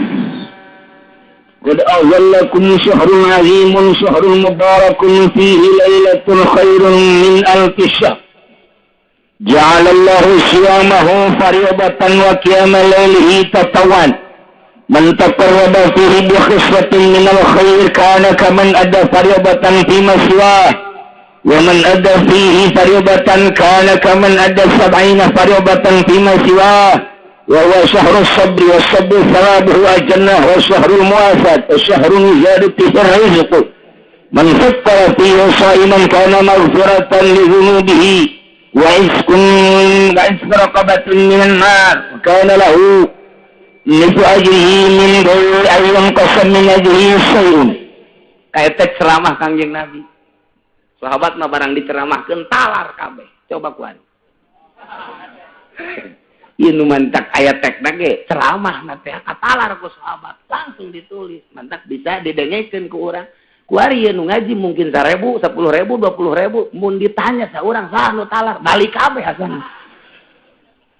S1: qad azallakum syahrun azimun syahrun mubarakun fihi lailatun khairun min alfi syahr. Ja'alallahu siyamahu fariidatan wa qiyama lailihi tatawwan. Man taqarraba fihi bi khislatin minal khair kana kaman adda fariidatan fi ma siwah. Wa man adda fihi fariidatan kana kaman adda sab'ina fariidatan fi ma siwah. Wa huwa syahru sabri was sabru thawabuhu al-jannah wa syahrul muwafat wa syahrul ziyadati fir rizq. Man fattara fihi sha'iman kana maghfiratan li dhunubihi wa izkun wa izk raqabatin minan nar kana lahu nisfu ajrihi min ghairi an yanqasa min ajrihi syai'un. Kaeta ceramah Kangjeng Nabi. Sahabat mah barang diceramahkeun talar kabeh. Coba kuan. Ieu nu mantak aya tekna ge ceramah na teh katalar ku sahabat langsung ditulis. Mantak bisa didengekeun ku urang. Kuari ieu nu ngaji mungkin 1000, 10.000, 20.000 mun ditanya saurang saha nu talar balik kabeh asana.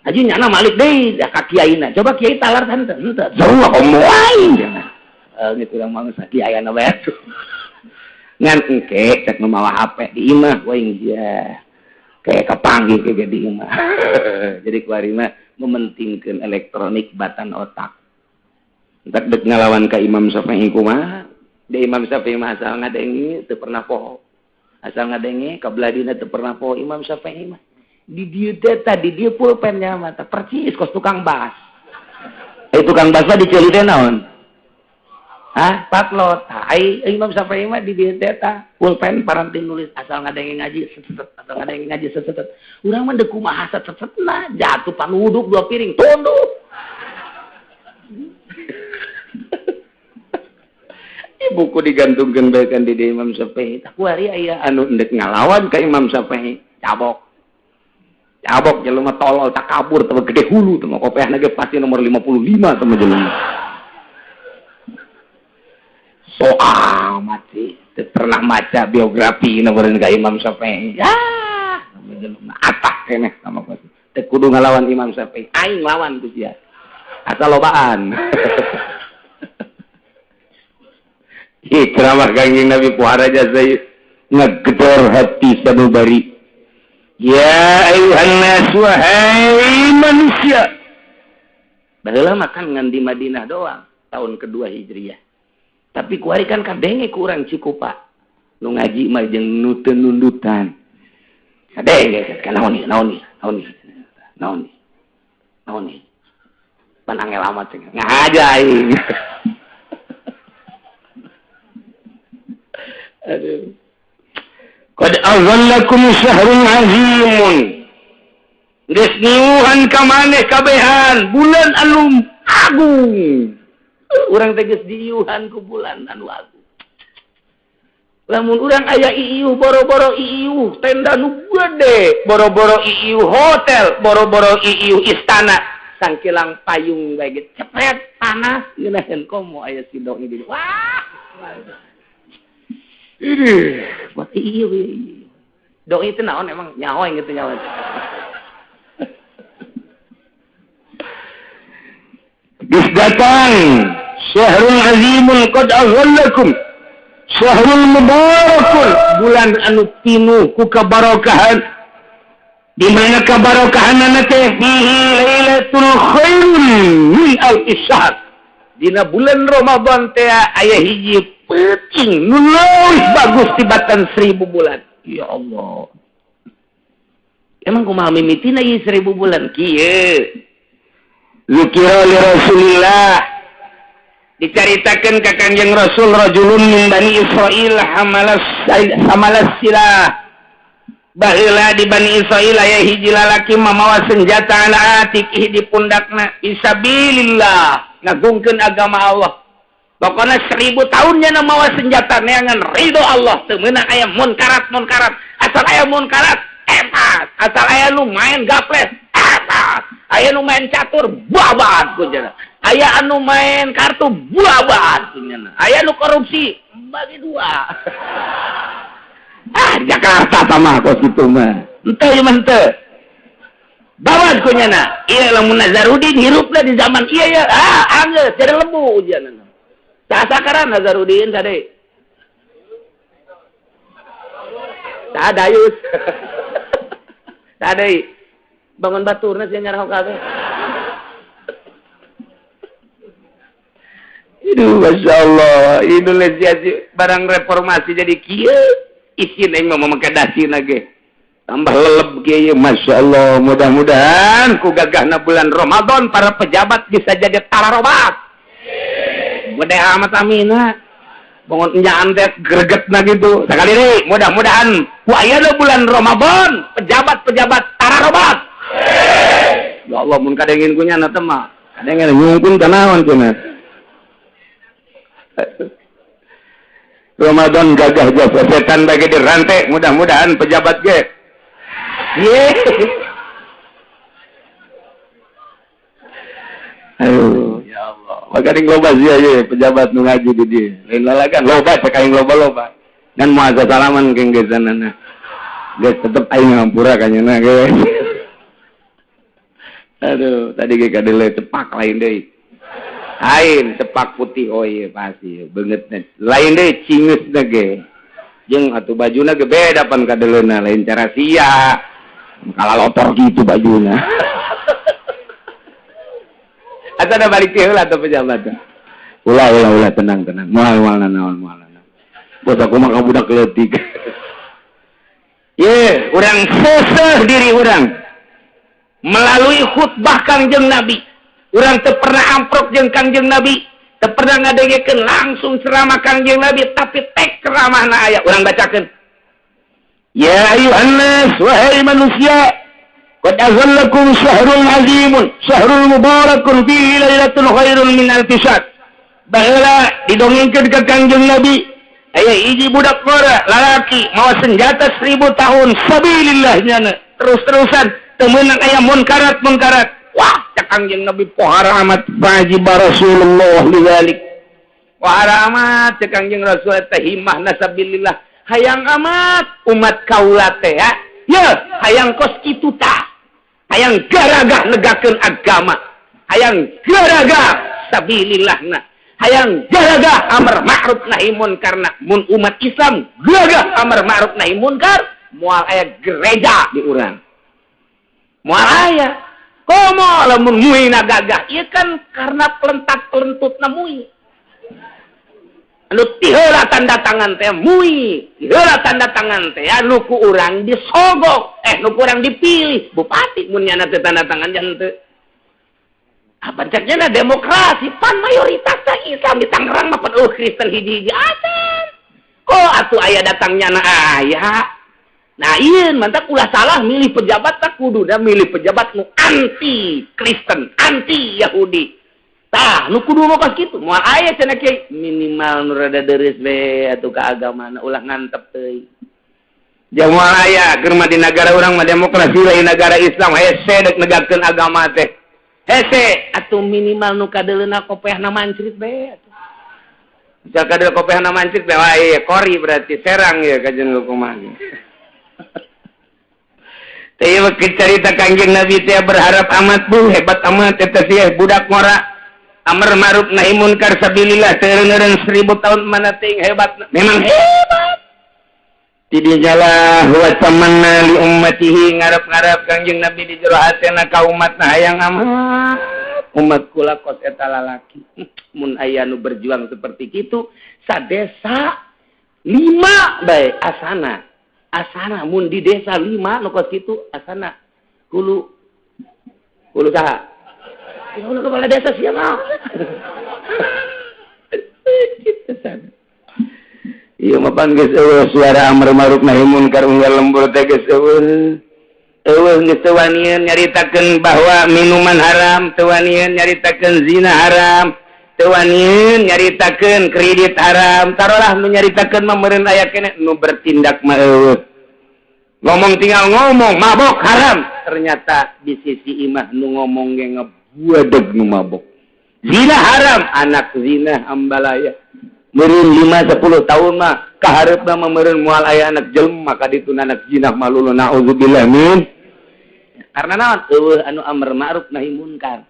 S1: Haji nyana malik deui ka kiaina. Coba kiai talar henteu henteu. Sarua komo aing. Geus urang mah geus kiai na bae. Ngan engke cek nu mawa HP di imah we ya. Kayak kapanggih ke di imah. Jadi kuari mah mementingkeun elektronik batan otak. Entak dek ngalawan ka Imam Syafi'i kumaha? Di Imam Syafi'i mah asal ngadenge teu pernah poho. Asal ngadenge ka beladina teu pernah poho Imam Syafi'i mah. Di dieu teh tadi dieu pulpennya mah percis kos tukang bas. Tukang bas mah diceuli teh naon? Hah, patlot. Ai Imam Syafi'i mah di dieu teh tah pulpen paranti nulis asal ngadenge ngaji set asal ngadenge ngaji set set. Urang mah deuk kumaha set setna jatuh panuduk 2 piring tunduk. Buku digantungkeun bae kan di Imam Syafi'i. Tah kuari aya anu endek ngalawan ka Imam Syafi'i, cabok. Cabok jelema tolol takabur teh gede hulu teh kopeahna ge pasti nomor 55 teh jelema. So amat sih, teu pernah maca biografi nomor ka Imam Syafi'i. Ya, jelema atak keneh sama pasti. Teu kudu ngalawan Imam Syafi'i, aing lawan ku sia. Asal lobaan. Ceramah Kangjeng Nabi puhara jasa ngegedor hati sanubari. Ya ayuhan nas, wahai manusia. Baheula makan ngan di Madinah doang tahun kedua Hijriah. Tapi kuari kan kadenge ku urang Cikupa. Nu ngaji mah jeung nu teu nundutan. Kadenge kan naon ieu, naon ieu, naon ieu. Naon ieu. Naon ieu. Pan angel amat cenah. Ngahaja aing. Aduh. Qad azallakum syahrun azimun. Geus niuhan ka maneh kabehan bulan anu agung. Urang teh geus diiuhan ku bulan anu agung. Lamun urang aya iiuh boro-boro iiuh tenda nu gede, boro-boro iiuh hotel, boro-boro iiuh istana, sangkilang payung bae ge cepet panas ngeunaheun komo aya si doi di. Wah. Ini buat iiuh. Doi teh naon emang nyaho yang gitu nyaho. Geus datang syahrul azimun qad azallakum syahrul mubarakun, bulan anu pinuh ku kabarokahan. Di mana kabarokahanana teh fihi lailatul khairun min alfi syahr. Dina bulan Ramadan teh aya hiji peuting nu leuwih bagus tibatan 1000 bulan. Ya Allah, emang kumaha mimitina ieu 1000 bulan kieu? Zikira li Rasulillah, dicaritakeun ka Kangjeng Rasul rajulun min Bani Israil hamalas silah. Baheula di Bani Israil aya hiji lalaki mamawa senjata ala atiqih di pundakna fisabilillah, ngagungkeun agama Allah. Pokona 1000 tahun nya mawa senjata neangan ridho Allah, teu meunang aya munkarat-munkarat. Asal aya munkarat epat, asal aya nu main gaples epat, aya nu main catur babat kunyana, aya anu main kartu babat kunyana, aya nu korupsi bagi dua. Ah, Jakarta sama kos kitu mah. Henteu ieu mah henteu. Babat kunyana. Ieu lamun Nazarudin hirupna di zaman ieu ya, ah anggeus jadi lembu ujianna. Sakaran Nazarudin tadi. Sadayus. Tadi bangun baturna sia nyarah kabeh. Aduh, Masya Allah, Indonesia barang reformasi jadi kieu, isin aing mah make dasina ge. Tambah leleb kieu, Masya Allah. Mudah-mudahan ku gagahna bulan Ramadan para pejabat bisa jadi tararobat. Gede amat amina. Bangun enyaan teh gregetna gitu. Sakali deui, mudah-mudahan ku ayeuna bulan Ramadan pejabat-pejabat tararobat. Ya Allah, mun kadengin ku nyana teh mah. Kadengin nyungkun ka naon cenah. Ramadan gagah jasa setan bagi dirantai, mudah-mudahan pejabat ge. Ye. Aduh, ya Allah. Maka ning loba sia ye pejabat nu ngaji di dieu. Lain lalagan loba cek aing loba-loba. Dan moal salaman keng geus-sanana. Geus tetep aing ngampura ka nyeuna ge. Aduh, tadi ge kadele cepak lain deui. Lain cepak putih, oh iya pasti beungeutna. Lain deui cingeusna ge. Jeung atuh bajuna ge beda pan kadeleuna, lain cara sia. Kalalotor kitu bajuna. Atau ada balik heula atuh pejabat. Ulah ulah ulah tenang tenang. Moal moal naon moal naon. Bos aku mah ka budak leutik. Ye, urang seseh diri urang. Melalui khutbah Kangjeng Nabi. Urang teu pernah amprok jeung Kangjeng Nabi, teu pernah ngadengekeun langsung ceramah Kangjeng Nabi, tapi tek ceramahna aya urang bacakeun. Ya ayuhan nas, wahai manusia, qad azallakum syahrul azimun, syahrul mubarakun fihi lailatul khairun min alfi syahr. Baheula didongengkeun ka Kangjeng Nabi, aya hiji budak ngora lalaki mawa senjata 1000 tahun sabilillah nyana terus-terusan teu meunang aya munkarat-munkarat. Wah, cek Kangjeng Nabi pohara amat wajib Rasulullah lidzalik. Pohara amat cek Kangjeng Rasul teh himahna sabilillah. Hayang amat umat kaula teh ya. Ye, hayang kos kitu tah. Hayang garagah negakeun agama. Hayang garagah sabilillahna. Hayang garagah amar ma'ruf nahi munkarna. Mun umat Islam gagah amar ma'ruf nahi munkar, moal aya gereja di urang. Moal aya. Komo lamun muina gagah, ieu kan karena pelentat-pelentutna mui. Anu tiheula tanda tangan teh mui, tiheula tanda tangan teh anu ku urang disogok, nu ku urang dipilih bupati mun nyana teh tanda tangan jangan teu. Apa ceknya demokrasi pan mayoritas teh Islam di Tangerang mah pan Kristen hiji-hiji acan. Kok atuh aya datangnya na aya. Nah ieu mantap ulah salah milih pejabat tak kuduna milih pejabat nu anti Kristen, anti Yahudi. Tah, nu kudu mah kos kitu. Moal aya cenah kiai minimal nu rada deureuh we atuh ka agamana ulah ngantep teuing. Jeung moal aya keur mah di nagara urang mah demokrasi lain nagara Islam hese deuk negakeun agama teh. Hese atuh minimal nu kadeuleuna kopehna mancrit we atuh. Misal kadeul kopehna mancrit we wah ieu kori berarti serang ieu kajen kumaha. Teh ieu carita Kangjeng Nabi teh berharap amat bu hebat amat eta sih budak ngora. Amar ma'ruf nahi munkar sabilillah teu 1000 tahun mana ting hebat memang hebat tidinya lah wa tamanna li ummatihi ngarep-ngarep Kangjeng Nabi di jero hatena ka umatna hayang amat umat kula kos eta lalaki mun aya nu berjuang seperti kitu sadesa 5 bae asana asana mun di desa 5 nu kos kitu asana hulu hulu saha hulu kepala desa siapa? Gitu sana. Iya mapan geus eueuh suara amar ma'ruf nahi munkar unggal lembur teh geus eueuh. Eueuh geus teu wanian nyaritakeun bahwa minuman haram, teu wanian nyaritakeun zina haram, teu wanian nyaritakeun kredit haram. Tarolah nu nyaritakeun mah meureun aya keneh nu bertindak mah eueuh. Ngomong tinggal ngomong mabok haram. Ternyata di sisi imah nu ngomong ge buadeg nu mabok. Zina haram, anak zina ambalaya. Meureun 5-10 tahun mah kahareupna mah meureun moal aya anak jelema ka ditu anak zina malulu naudzubillah min. Karena naon? Eueuh anu amar ma'ruf nahi munkar.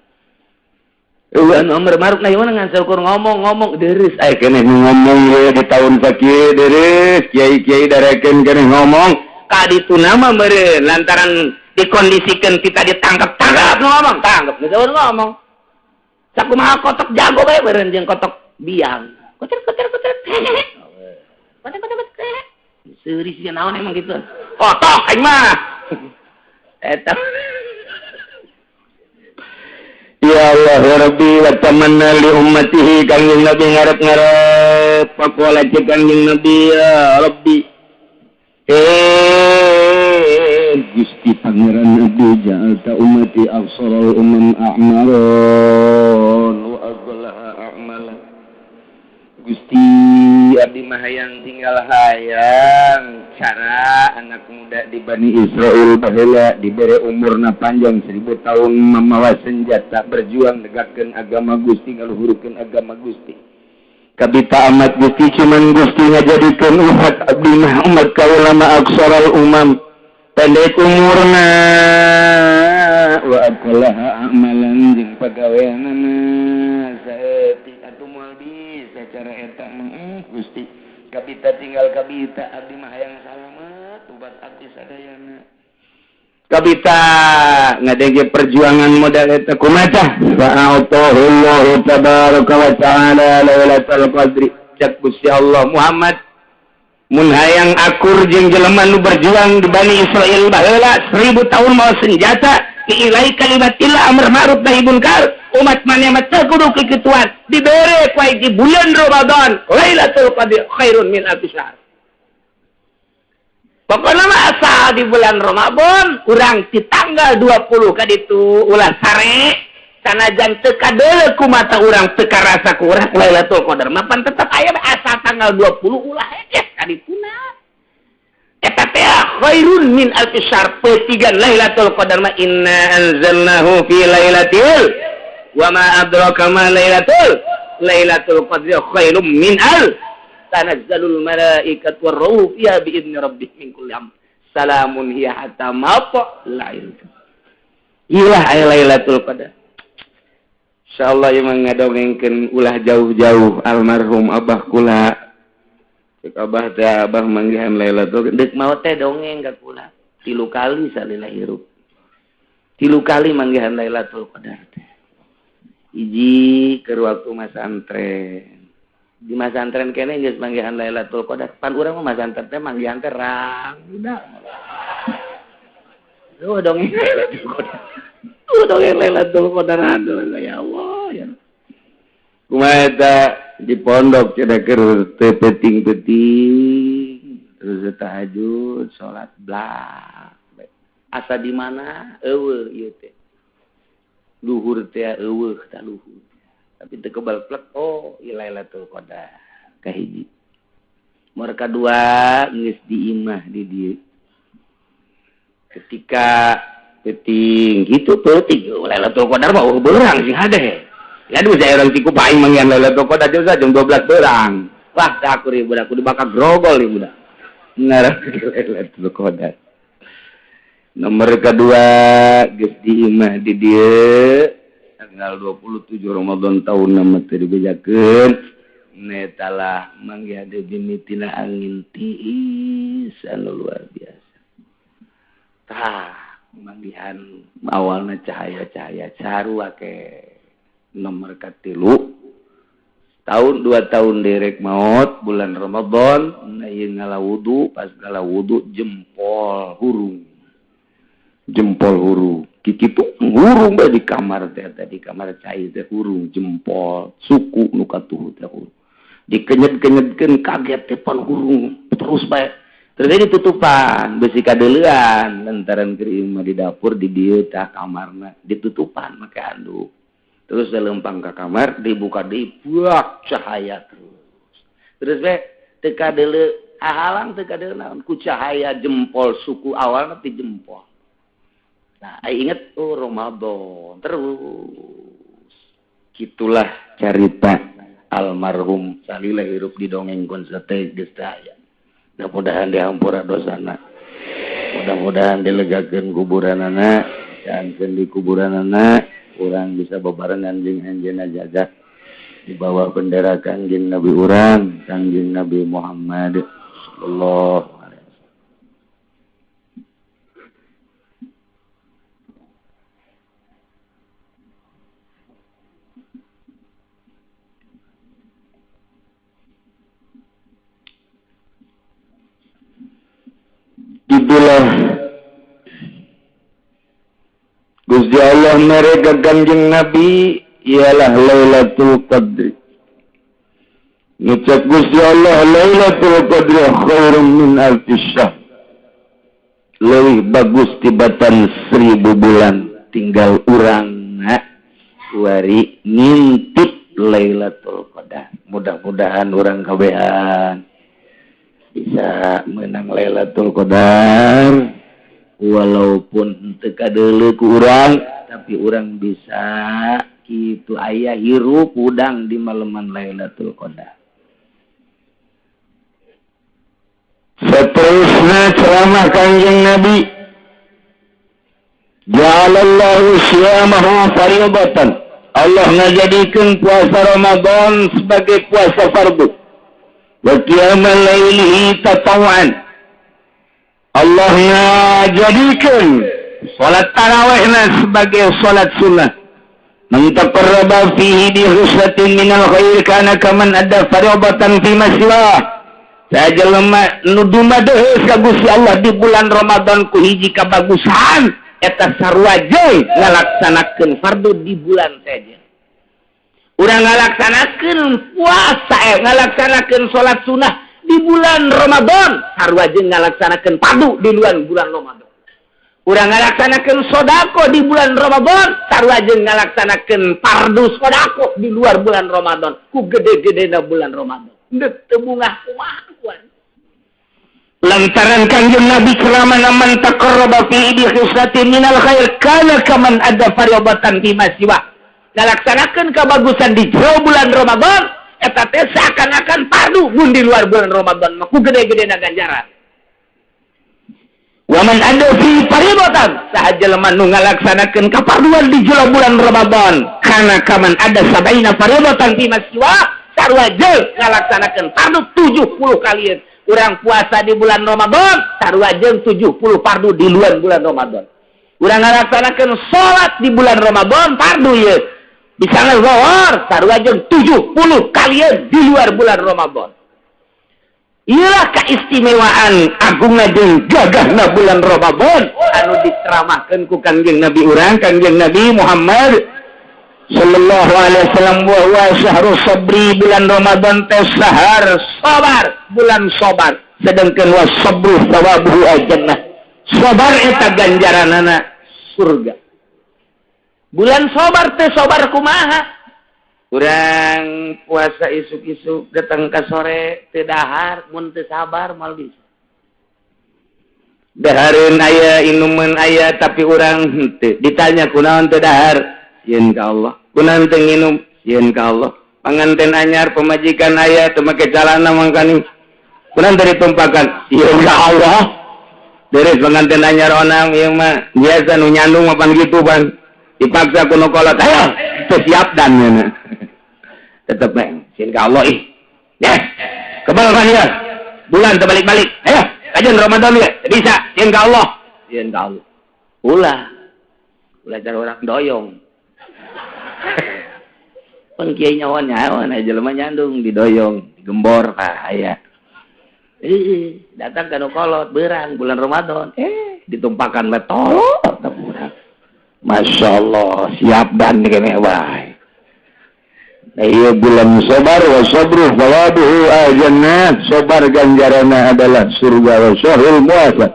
S1: Eueuh anu amar ma'ruf nahi munkar ngan saukur ngomong-ngomong deureuh aya keneh nu ngomong we di tahun sakieu deureuh kiai-kiai darekeun keneh ngomong ka ditu mah meureun lantaran dikondisikan kita ditangkap-tangkap ngomong tangkap geus ngomong sakumaha kotok jago bae meureun jeung kotok biang koter koter koter koter koter koter seuri sia naon emang gitu kotok aing mah eta ya Allah ya Rabbi wa tamanna li ummatihi Kangjeng Nabi ngarep-ngarep pakola cek Kangjeng Nabi ya Rabbi Gusti Pangeran Nabi ja'alta ummati afsarul umam a'maron wa aghlaha a'mala. Gusti abdi mah hayang tinggal hayang cara anak muda di Bani Israel baheula dibere umurna panjang 1000 tahun mamawa senjata berjuang negakkeun agama Gusti ngaluhurkeun agama Gusti. Kabita amat Gusti cuman Gusti ngajadikeun umat abdi mah umat kaula mah aksaral umam pendek umurna wa aqlaha amalan jeung pagaweanana saeutik atuh moal bisa cara eta mah Gusti kabita tinggal kabita abdi mah hayang salamet ubat abdi sadayana kabita ngadenge perjuangan modal eta kumaha tah fa'atahullahu tabaraka wa ta'ala lailatul qadri cak Gusti Allah Muhammad mun hayang akur jeung jelema nu berjuang di Bani Israil baheula 1000 tahun mawa senjata diilai kalimatillah amar ma'ruf nahi munkar umat maneh mah teu kudu kikituan dibere ku di bulan Ramadan Lailatul Qadri khairun min alfi syahr. Pokoknya mah asal di bulan Ramadan urang di tanggal 20 kaditu ulah sare sanajan teu kadeuleu ku mata urang teu karasa ku urang Lailatul Qadar mah pan tetep aya asal tanggal 20 ulah hese kadituna eta teh khairun min alfi syahr petigan Lailatul Qadar mah inna anzalnahu fi lailatul wa ma adraka ma lailatul qadri khairum min al tanazzalul malaikatu warruhu fiha bi idni rabbihim min kulli amr salamun hiya hatta matla'il ilah aya Lailatul Qadar. Insyaallah ieu mah ngadongengkeun ulah jauh-jauh almarhum abah kula cek abah teh abah manggihan Lailatul deuk maot teh dongeng ka kula 3 kali salila hirup 3 kali manggihan Lailatul Qadar teh hiji keur waktu masantren Di masantren kene geus manggihan Lailatul Qadar. Pan urang mah masantren teh manggihan teh rang udah. Duh dongeng Lailatul Qadar. Duh dongeng Lailatul Qadar aduh ya Allah ya. Kumaha eta di pondok cenah keur teu peuting-peuting terus tahajud salat blak. Asa di mana eueuh ieu teh. Luhur teh eueuh tah luhur. Tapi teu kebal plek oh ieu Lailatul Qadar kahiji. Nomor kadua geus di imah di dieu. Ketika peuting kitu peuting Lailatul Qadar mah eueuh beurang sing hade. Ya aduh saya orang tiku paing manggihan Lailatul Qadar jam 12 beurang. Wah tah aku ribu aku dibakar grogol ieu budak. Ngarah Lailatul Qadar. Nomor kedua geus di imah di dieu tanggal 27 Ramadan tahun nama teu dibejakeun netalah manggihan deui mimitina angin tiis anu luar biasa. Tah manggihan awalna cahaya-cahaya sarua ke nomor katilu tahun 2 tahun derek maot bulan Ramadan na ieu ngala wudu pas ngala wudu jempol hurung jempol hurung kikitu hurung bae di kamar teh di kamar cai teh hurung jempol suku nu katuhu teh hurung dikenyet-kenyetkeun kaget teh pan hurung terus bae terus ditutupan besi kadeuleuan lantaran keur imah di dapur di dieu tah kamarna ditutupan make handuk terus lempang ka kamar dibuka deui buak cahaya terus terus bae teu kadeuleu ahalang teu kadeuleu naon ku cahaya jempol suku awalna ti jempol. Nah, inget oh Ramadan terus. Gitulah carita almarhum salila hirup di dongeng konsate geus teh aya. Mudah-mudahan dihampura dosana. Mudah-mudahan dilegakeun kuburanana, jangan di kuburanana urang bisa bebarengan jeung anjeunna jaga di bawah bendera Kangjeng Nabi urang, Kangjeng Nabi Muhammad sallallahu alaihi wasallam. Itulah Gusti Allah mereka Kangjeng Nabi ialah Lailatul Qadri. Ngucap Gusti Allah Lailatul Qadri khairum min alfi syahr. Leuwih bagus tibatan 1000 bulan tinggal urang wari ngintip Lailatul Qadar. Mudah-mudahan urang kabehan bisa menang Lailatul Qadar walaupun teu kadeuleu ku urang tapi urang bisa kitu aya hirup udang di maleman Lailatul Qadar. Seterusnya ceramah Kangjeng Nabi ja'alallahu siyamahu fardatan. Allah ngajadikeun puasa Ramadan sebagai puasa fardu. Wa qiyamal lailihi tatawwan. Allah ngajadikeun salat tarawihna sebagai salat sunnah. Man taqarraba fihi bi husnatin minal khair kana kaman adda fardatan fi ma siwa. Saja lemah nu dumadeus ka Gusti Allah di bulan Ramadan ku hiji kabagusan eta sarua jeung ngalaksanakeun fardu di bulan saja. Urang ngalaksanakeun puasa ngalaksanakeun salat sunnah di bulan Ramadan sarua jeung ngalaksanakeun fardu di luar bulan Ramadan. Urang ngalaksanakeun sedekah di bulan Ramadan sarua jeung ngalaksanakeun fardu sedekah di luar bulan Ramadan ku gede-gedena bulan Ramadan. Deuk teu bungah kumaha kuan. Lantaran Kangjeng Nabi ceramah man taqarraba fi bi khislatin minal khair kana kaman adda fardatan fi ma siwa. Ngalaksanakeun kabagusan di jero bulan Ramadan eta teh seakan-akan fardu mun di luar bulan Ramadan mah ku gede-gedena ganjaran. Wa man adda fi fardatan saha jelema nu ngalaksanakeun kafarduan di jero bulan Ramadan kana kaman adda sabaina fardatan fi ma siwa sarua jeung ngalaksanakeun fardu 70 kalian. Urang puasa di bulan Ramadan sarua jeung 70 fardu di luar bulan Ramadan. Urang ngalaksanakeun salat di bulan Ramadan fardu ieu. Bisa ngezor sarua jeung 70 kalian di luar bulan Ramadan. Iyalah keistimewaan agungna jeung gagahna bulan Ramadan anu diceramahkeun ku Kangjeng Nabi urang, Kangjeng Nabi Muhammad sallallahu alaihi wasallam, wa huwa syahrus sabri. Bulan Ramadan teh sahar sabar, bulan sabar, sedangkan was sabru thawabuhu al-jannah, sabar eta ganjaranana surga. Bulan sabar teh sabar kumaha? Urang puasa isuk-isuk datang ke sore teu dahar, mun teu sabar moal bisa. Dahareun aya, inuman aya, tapi urang henteu. Ditanya, "Kunaon teu dahar?" "Sieun ka Allah." "Kunaon teu nginum?" "Sieun ka Allah." Panganten anyar, pemajikan aya, teu make calana mangkani. "Kunaon teu ditumpakan?" "Sieun ka Allah." Beres pengantin anyar onam ieu mah biasa nu nyandung mah pan gitu pan. Dipaksa ku nu kolot, ayo teu siap dan nya. Tetep meh sieun ka Allah ih. Ya, kebal kan ya. Bulan terbalik-balik. Ayo, kajian Ramadan ya. Bisa, sieun ka Allah. Sieun ka Allah. Ulah. Ulah cara orang doyong. Pan kiai nyawa nyawa nah jelema nyandung didoyong, digembor ah aya. Ih, datang ka nu kolot beurang bulan Ramadan, eh ditumpakan we tolol. Masya Allah, siap dan kene wae. Nah, iya bulan sabar, wa sabru thawabuhu al-jannah. Sabar ganjaranna adalah surga. Wa syahrul muasat.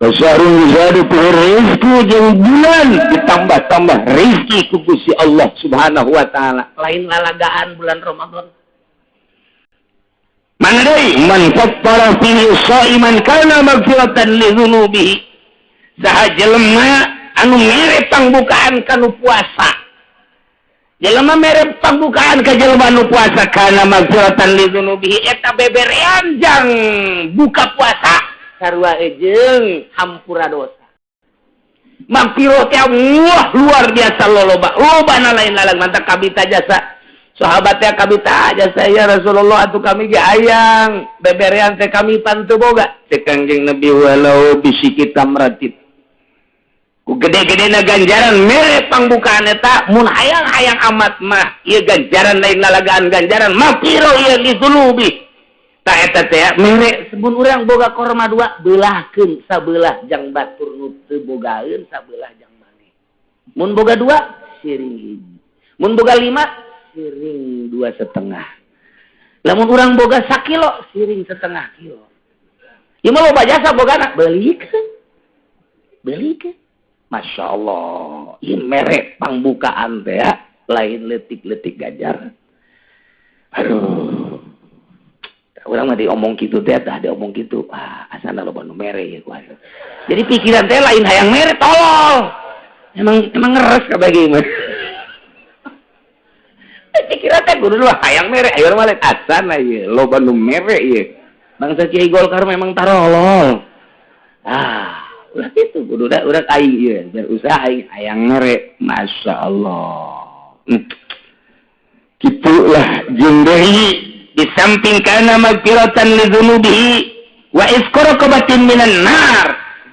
S1: Wa syahrul yuzadu fihi rizqu, jeung bulan ditambah-tambah rizki ku Gusti Allah Subhanahu wa taala. Lain lalagaan bulan Ramadan. Mana deui? Man fattara fihi shaiman kana maghfiratan li dzunubihi. Saha jelema anu mere pangbukaan kanu puasa, jelema mere pangbukaan ka jelema nu puasa, kana maghfiratan li dzunubihi, eta beberean jang buka puasa sarua jeung hampura dosa. Magfirah teh wah luar biasa loloba lobana, lain lalang mantap. Kabita jasa sahabat teh, kabita jasa, "Ya Rasulullah, atuh kami ge hayang beberean teh, kami pan teu boga." Cek Kangjeng Nabi, "Walau bisyiqqi tamratin." Ku gede-gede na ganjaran mere pangbukaan eta, mun hayang-hayang amat mah ieu ganjaran lain lalagaan, ganjaran magfirah ieu li dzunubi. Ta eta teh mere sebun urang boga korma dua, beulahkeun sabelah jang batur nu teu bogaeun, sabelah jang maneh. Mun boga dua, siring hiji. Mun boga lima, siring 2,5. Lamun urang boga sakilo, siring setengah kilo. Ieu mah loba jasa bogana, beulikeun, beulikeun. Masya Allah, ieu mere pangbukaan teh ya, lain letik-letik ganjaran. Aduh, urang mah diomong kitu teh, tah diomong kitu, ah asana loba nu mere ieu. Jadi pikiran teh lain hayang mere, tolol. Emang emang ngeres kabeh mah. Pikiran teh kudu lah hayang mere, ayo mah asana ieu loba nu mere ieu. Bangsa Kiai Golkar memang tarolol. Ah, ulah itu kudu da urang aing ieu berusaha aing hayang mere. Masya Allah. Gitulah jeung deui di samping kana magfiratan li dzunubihi wa itqu raqabatin minan nar,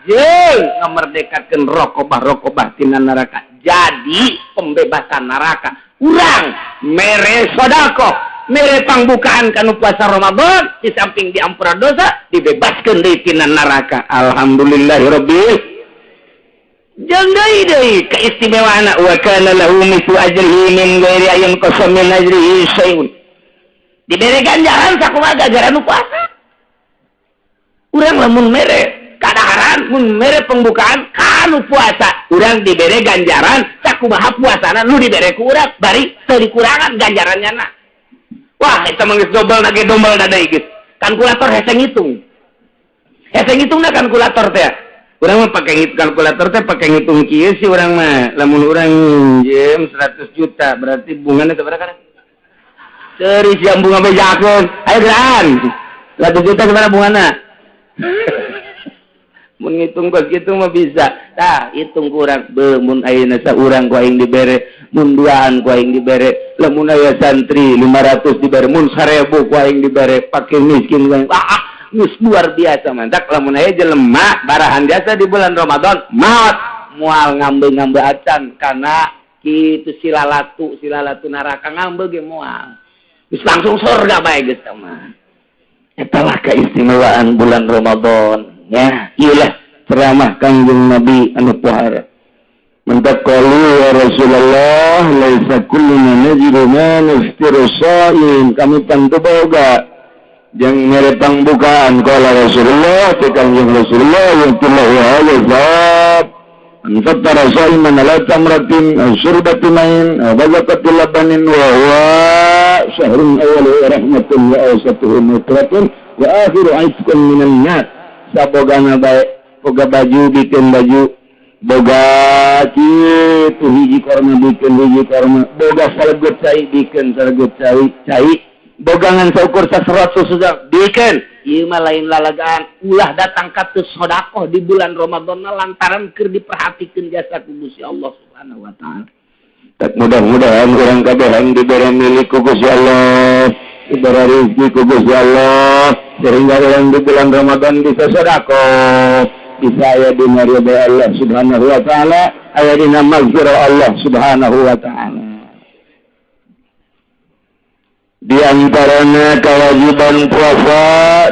S1: jeung ngamerdekakeun raqabah-raqabah tina neraka. Jadi pembebasan neraka urang mere sedekah, mere pangbukaan kanu puasa Ramadan, di samping diampura dosa, dibebaskeun deui tina neraka. Alhamdulillahirabbil. Jeung deui deui keistimewaan, wa kana lahu mithlu ajrihi min ghairi an yanqasa min ajrihi syai'un, dibere ganjaran sakumaha ganjaran nu puasa. Urang lamun mere kadaharan, mun mere pembukaan kanu puasa, urang dibere ganjaran sakumaha puasana nu dibere ku urang, bari teu dikurangan ganjarannya. Na wah, eta mah geus dobel na ge, dobel na deui geus. Kalkulator hese ngitung, hese ngitungna kalkulator teh. Urang mah pake kalkulator teh pake ngitung kieu sih urang mah. Lamun urang minjem 100 juta, berarti bunganya seberapa kan? Serius yang bunga bejakeun. Ayo geran. 100 juta seberapa bungana? Mun ngitung kos gitu mah bisa. Tah, hitung kurang. Be mun ayeuna saurang ku aing dibere, mun duaan ku aing dibere, lamun aya santri 500 dibere, mun 1000 ku aing dibere, fakir miskin ku aing. Ah, ah, geus luar biasa mantak lamun aya jelema barahan jasa di bulan Ramadan, maot moal ngambe-ngambe acan karena Kitu silalatu silalatu neraka ngambeu ge moal. Geus langsung surga bae geus mah. Eta lah keistimewaan bulan Ramadan ya. Iyalah ceramah Kangjeng Nabi anu pohara. Mentak qalu ya Rasulullah, laisa kulluna najidu ma nuftiru sha'im, kami tentu boga jeung mere pangbukaan. Qala Rasulullah, teh Kangjeng Rasulullah, yaqullahu hadza zat an fattara sha'iman ala tamratin aw syurbati ma'in aw bazaqati labanin, wa huwa syahrun awwaluhu rahmatun wa awsatuhu maghfiratun wa akhiru 'itqun minan nar. Sabogana bae, boga baju bikin baju, boga kitu hiji korma bikin hiji korma, boga salegut cai bikin salegut cai cai, bogangan saukur saserot susu bikin. Ieu mah lain lalagaan, ulah datang ka teu sedekah di bulan Ramadan lantaran keur diperhatikeun jasa ku Gusti Allah Subhanahu wa taala. Tak mudah-mudahan urang kabehan dibere milik ku Gusti Allah, dibere rezeki ku Gusti Allah, sehingga orang di bulan Ramadan bisa sedekah, bisa aya dina ridha Allah Subhanahu wa taala, aya dina maghfirah Allah Subhanahu wa taala. Di antaranya kewajiban puasa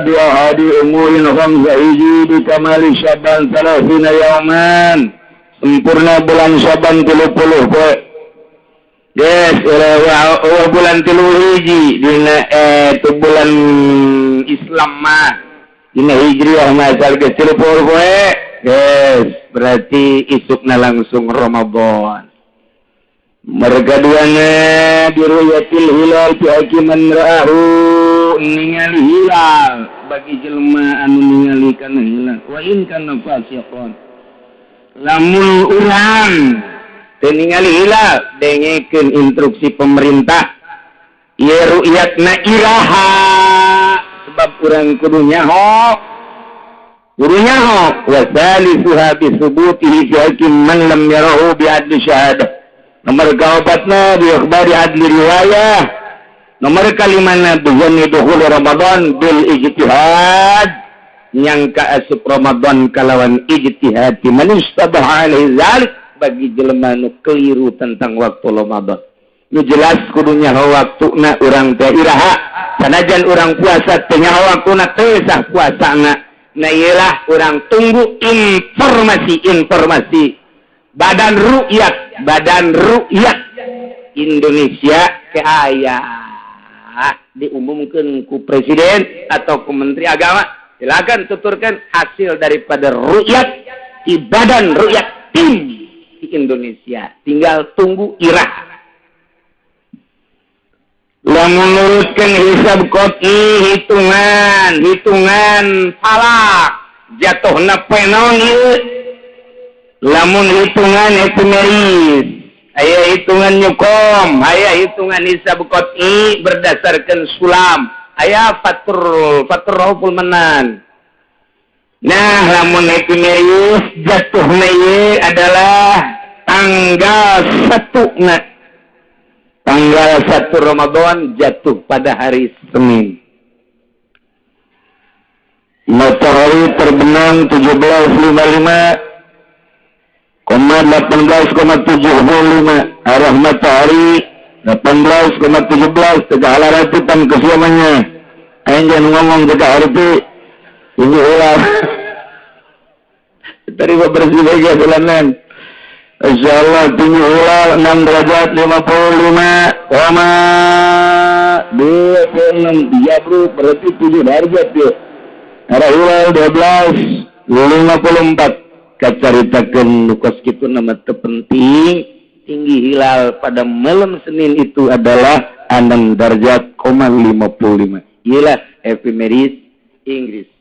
S1: di ahadi umurin khamsa, hiji di kamali Syaban 30 yauman, sempurna bulan Syaban 30 poe. Yes, oh, bulan tilu hiji dina itu bulan Islam mah dina Hijriah mah asal geus 30 poe. Yes, berarti isukna langsung Ramadan. Mereka duanya biruyatil hilal fi hakiman ra'ahu, ningali hilal bagi jelema anu ningali kana hilal, wa in kana fasiqan. Lamun urang teu ningali hilal, dengekeun instruksi pemerintah ieu ru'yatna iraha, sebab urang kudu nyaho, kudu nyaho. Wa salisuha bi subutihi fi hakim man lam yarahu bi adli syahadah. Nomor kaopatna bi akhbari adli riwayah. Nomor kalimana bizanni dukhul Ramadan bil ijtihad, nyangka asup Ramadan kalawan ijtihad man istabaha alaihi zalik, bagi jelema nu keliru tentang waktu Ramadan. Nu jelas kudu nyaho waktuna urang teh iraha, sanajan urang puasa teh nyaho waktuna teu sah puasana. Nah, iyalah urang tunggu informasi-informasi Badan Rukyat, Badan Rukyat Indonesia ke aya diumumkan ku presiden atau ku menteri agama, silakan tuturkan hasil daripada rukyat di Badan Rukyat tim di Indonesia, tinggal tunggu irah. Lamun nurutkeun hisab qot'i, hitungan hitungan falak, jatuhna poe naon ieu? Lamun hitungan epimeris, aya hitungan Newcomb, aya hitungan hisab qot'i berdasarkan sulam, aya fatur fatur Rauful Manan. Nah, lamun epimeris jatuhna ieu adalah tanggal 1 na tanggal 1 Ramadan jatuh pada hari Senin. Matahari terbenam 1755,18,75, arah matahari 18,17 tegak ratutan kesiamannya. Ayo jangan ngomong tegak harti ini ulah terima bersih bagai bulanan. Insya Allah tinggi hilal 6 derajat 55 koma 26 30, berarti 7 derajat ya. Arah hilal 12 54. Kacaritakeun nu kos kitu nama terpenting, tinggi hilal pada malam Senin itu adalah 6 derajat koma 55. Iyalah epimeris Inggris.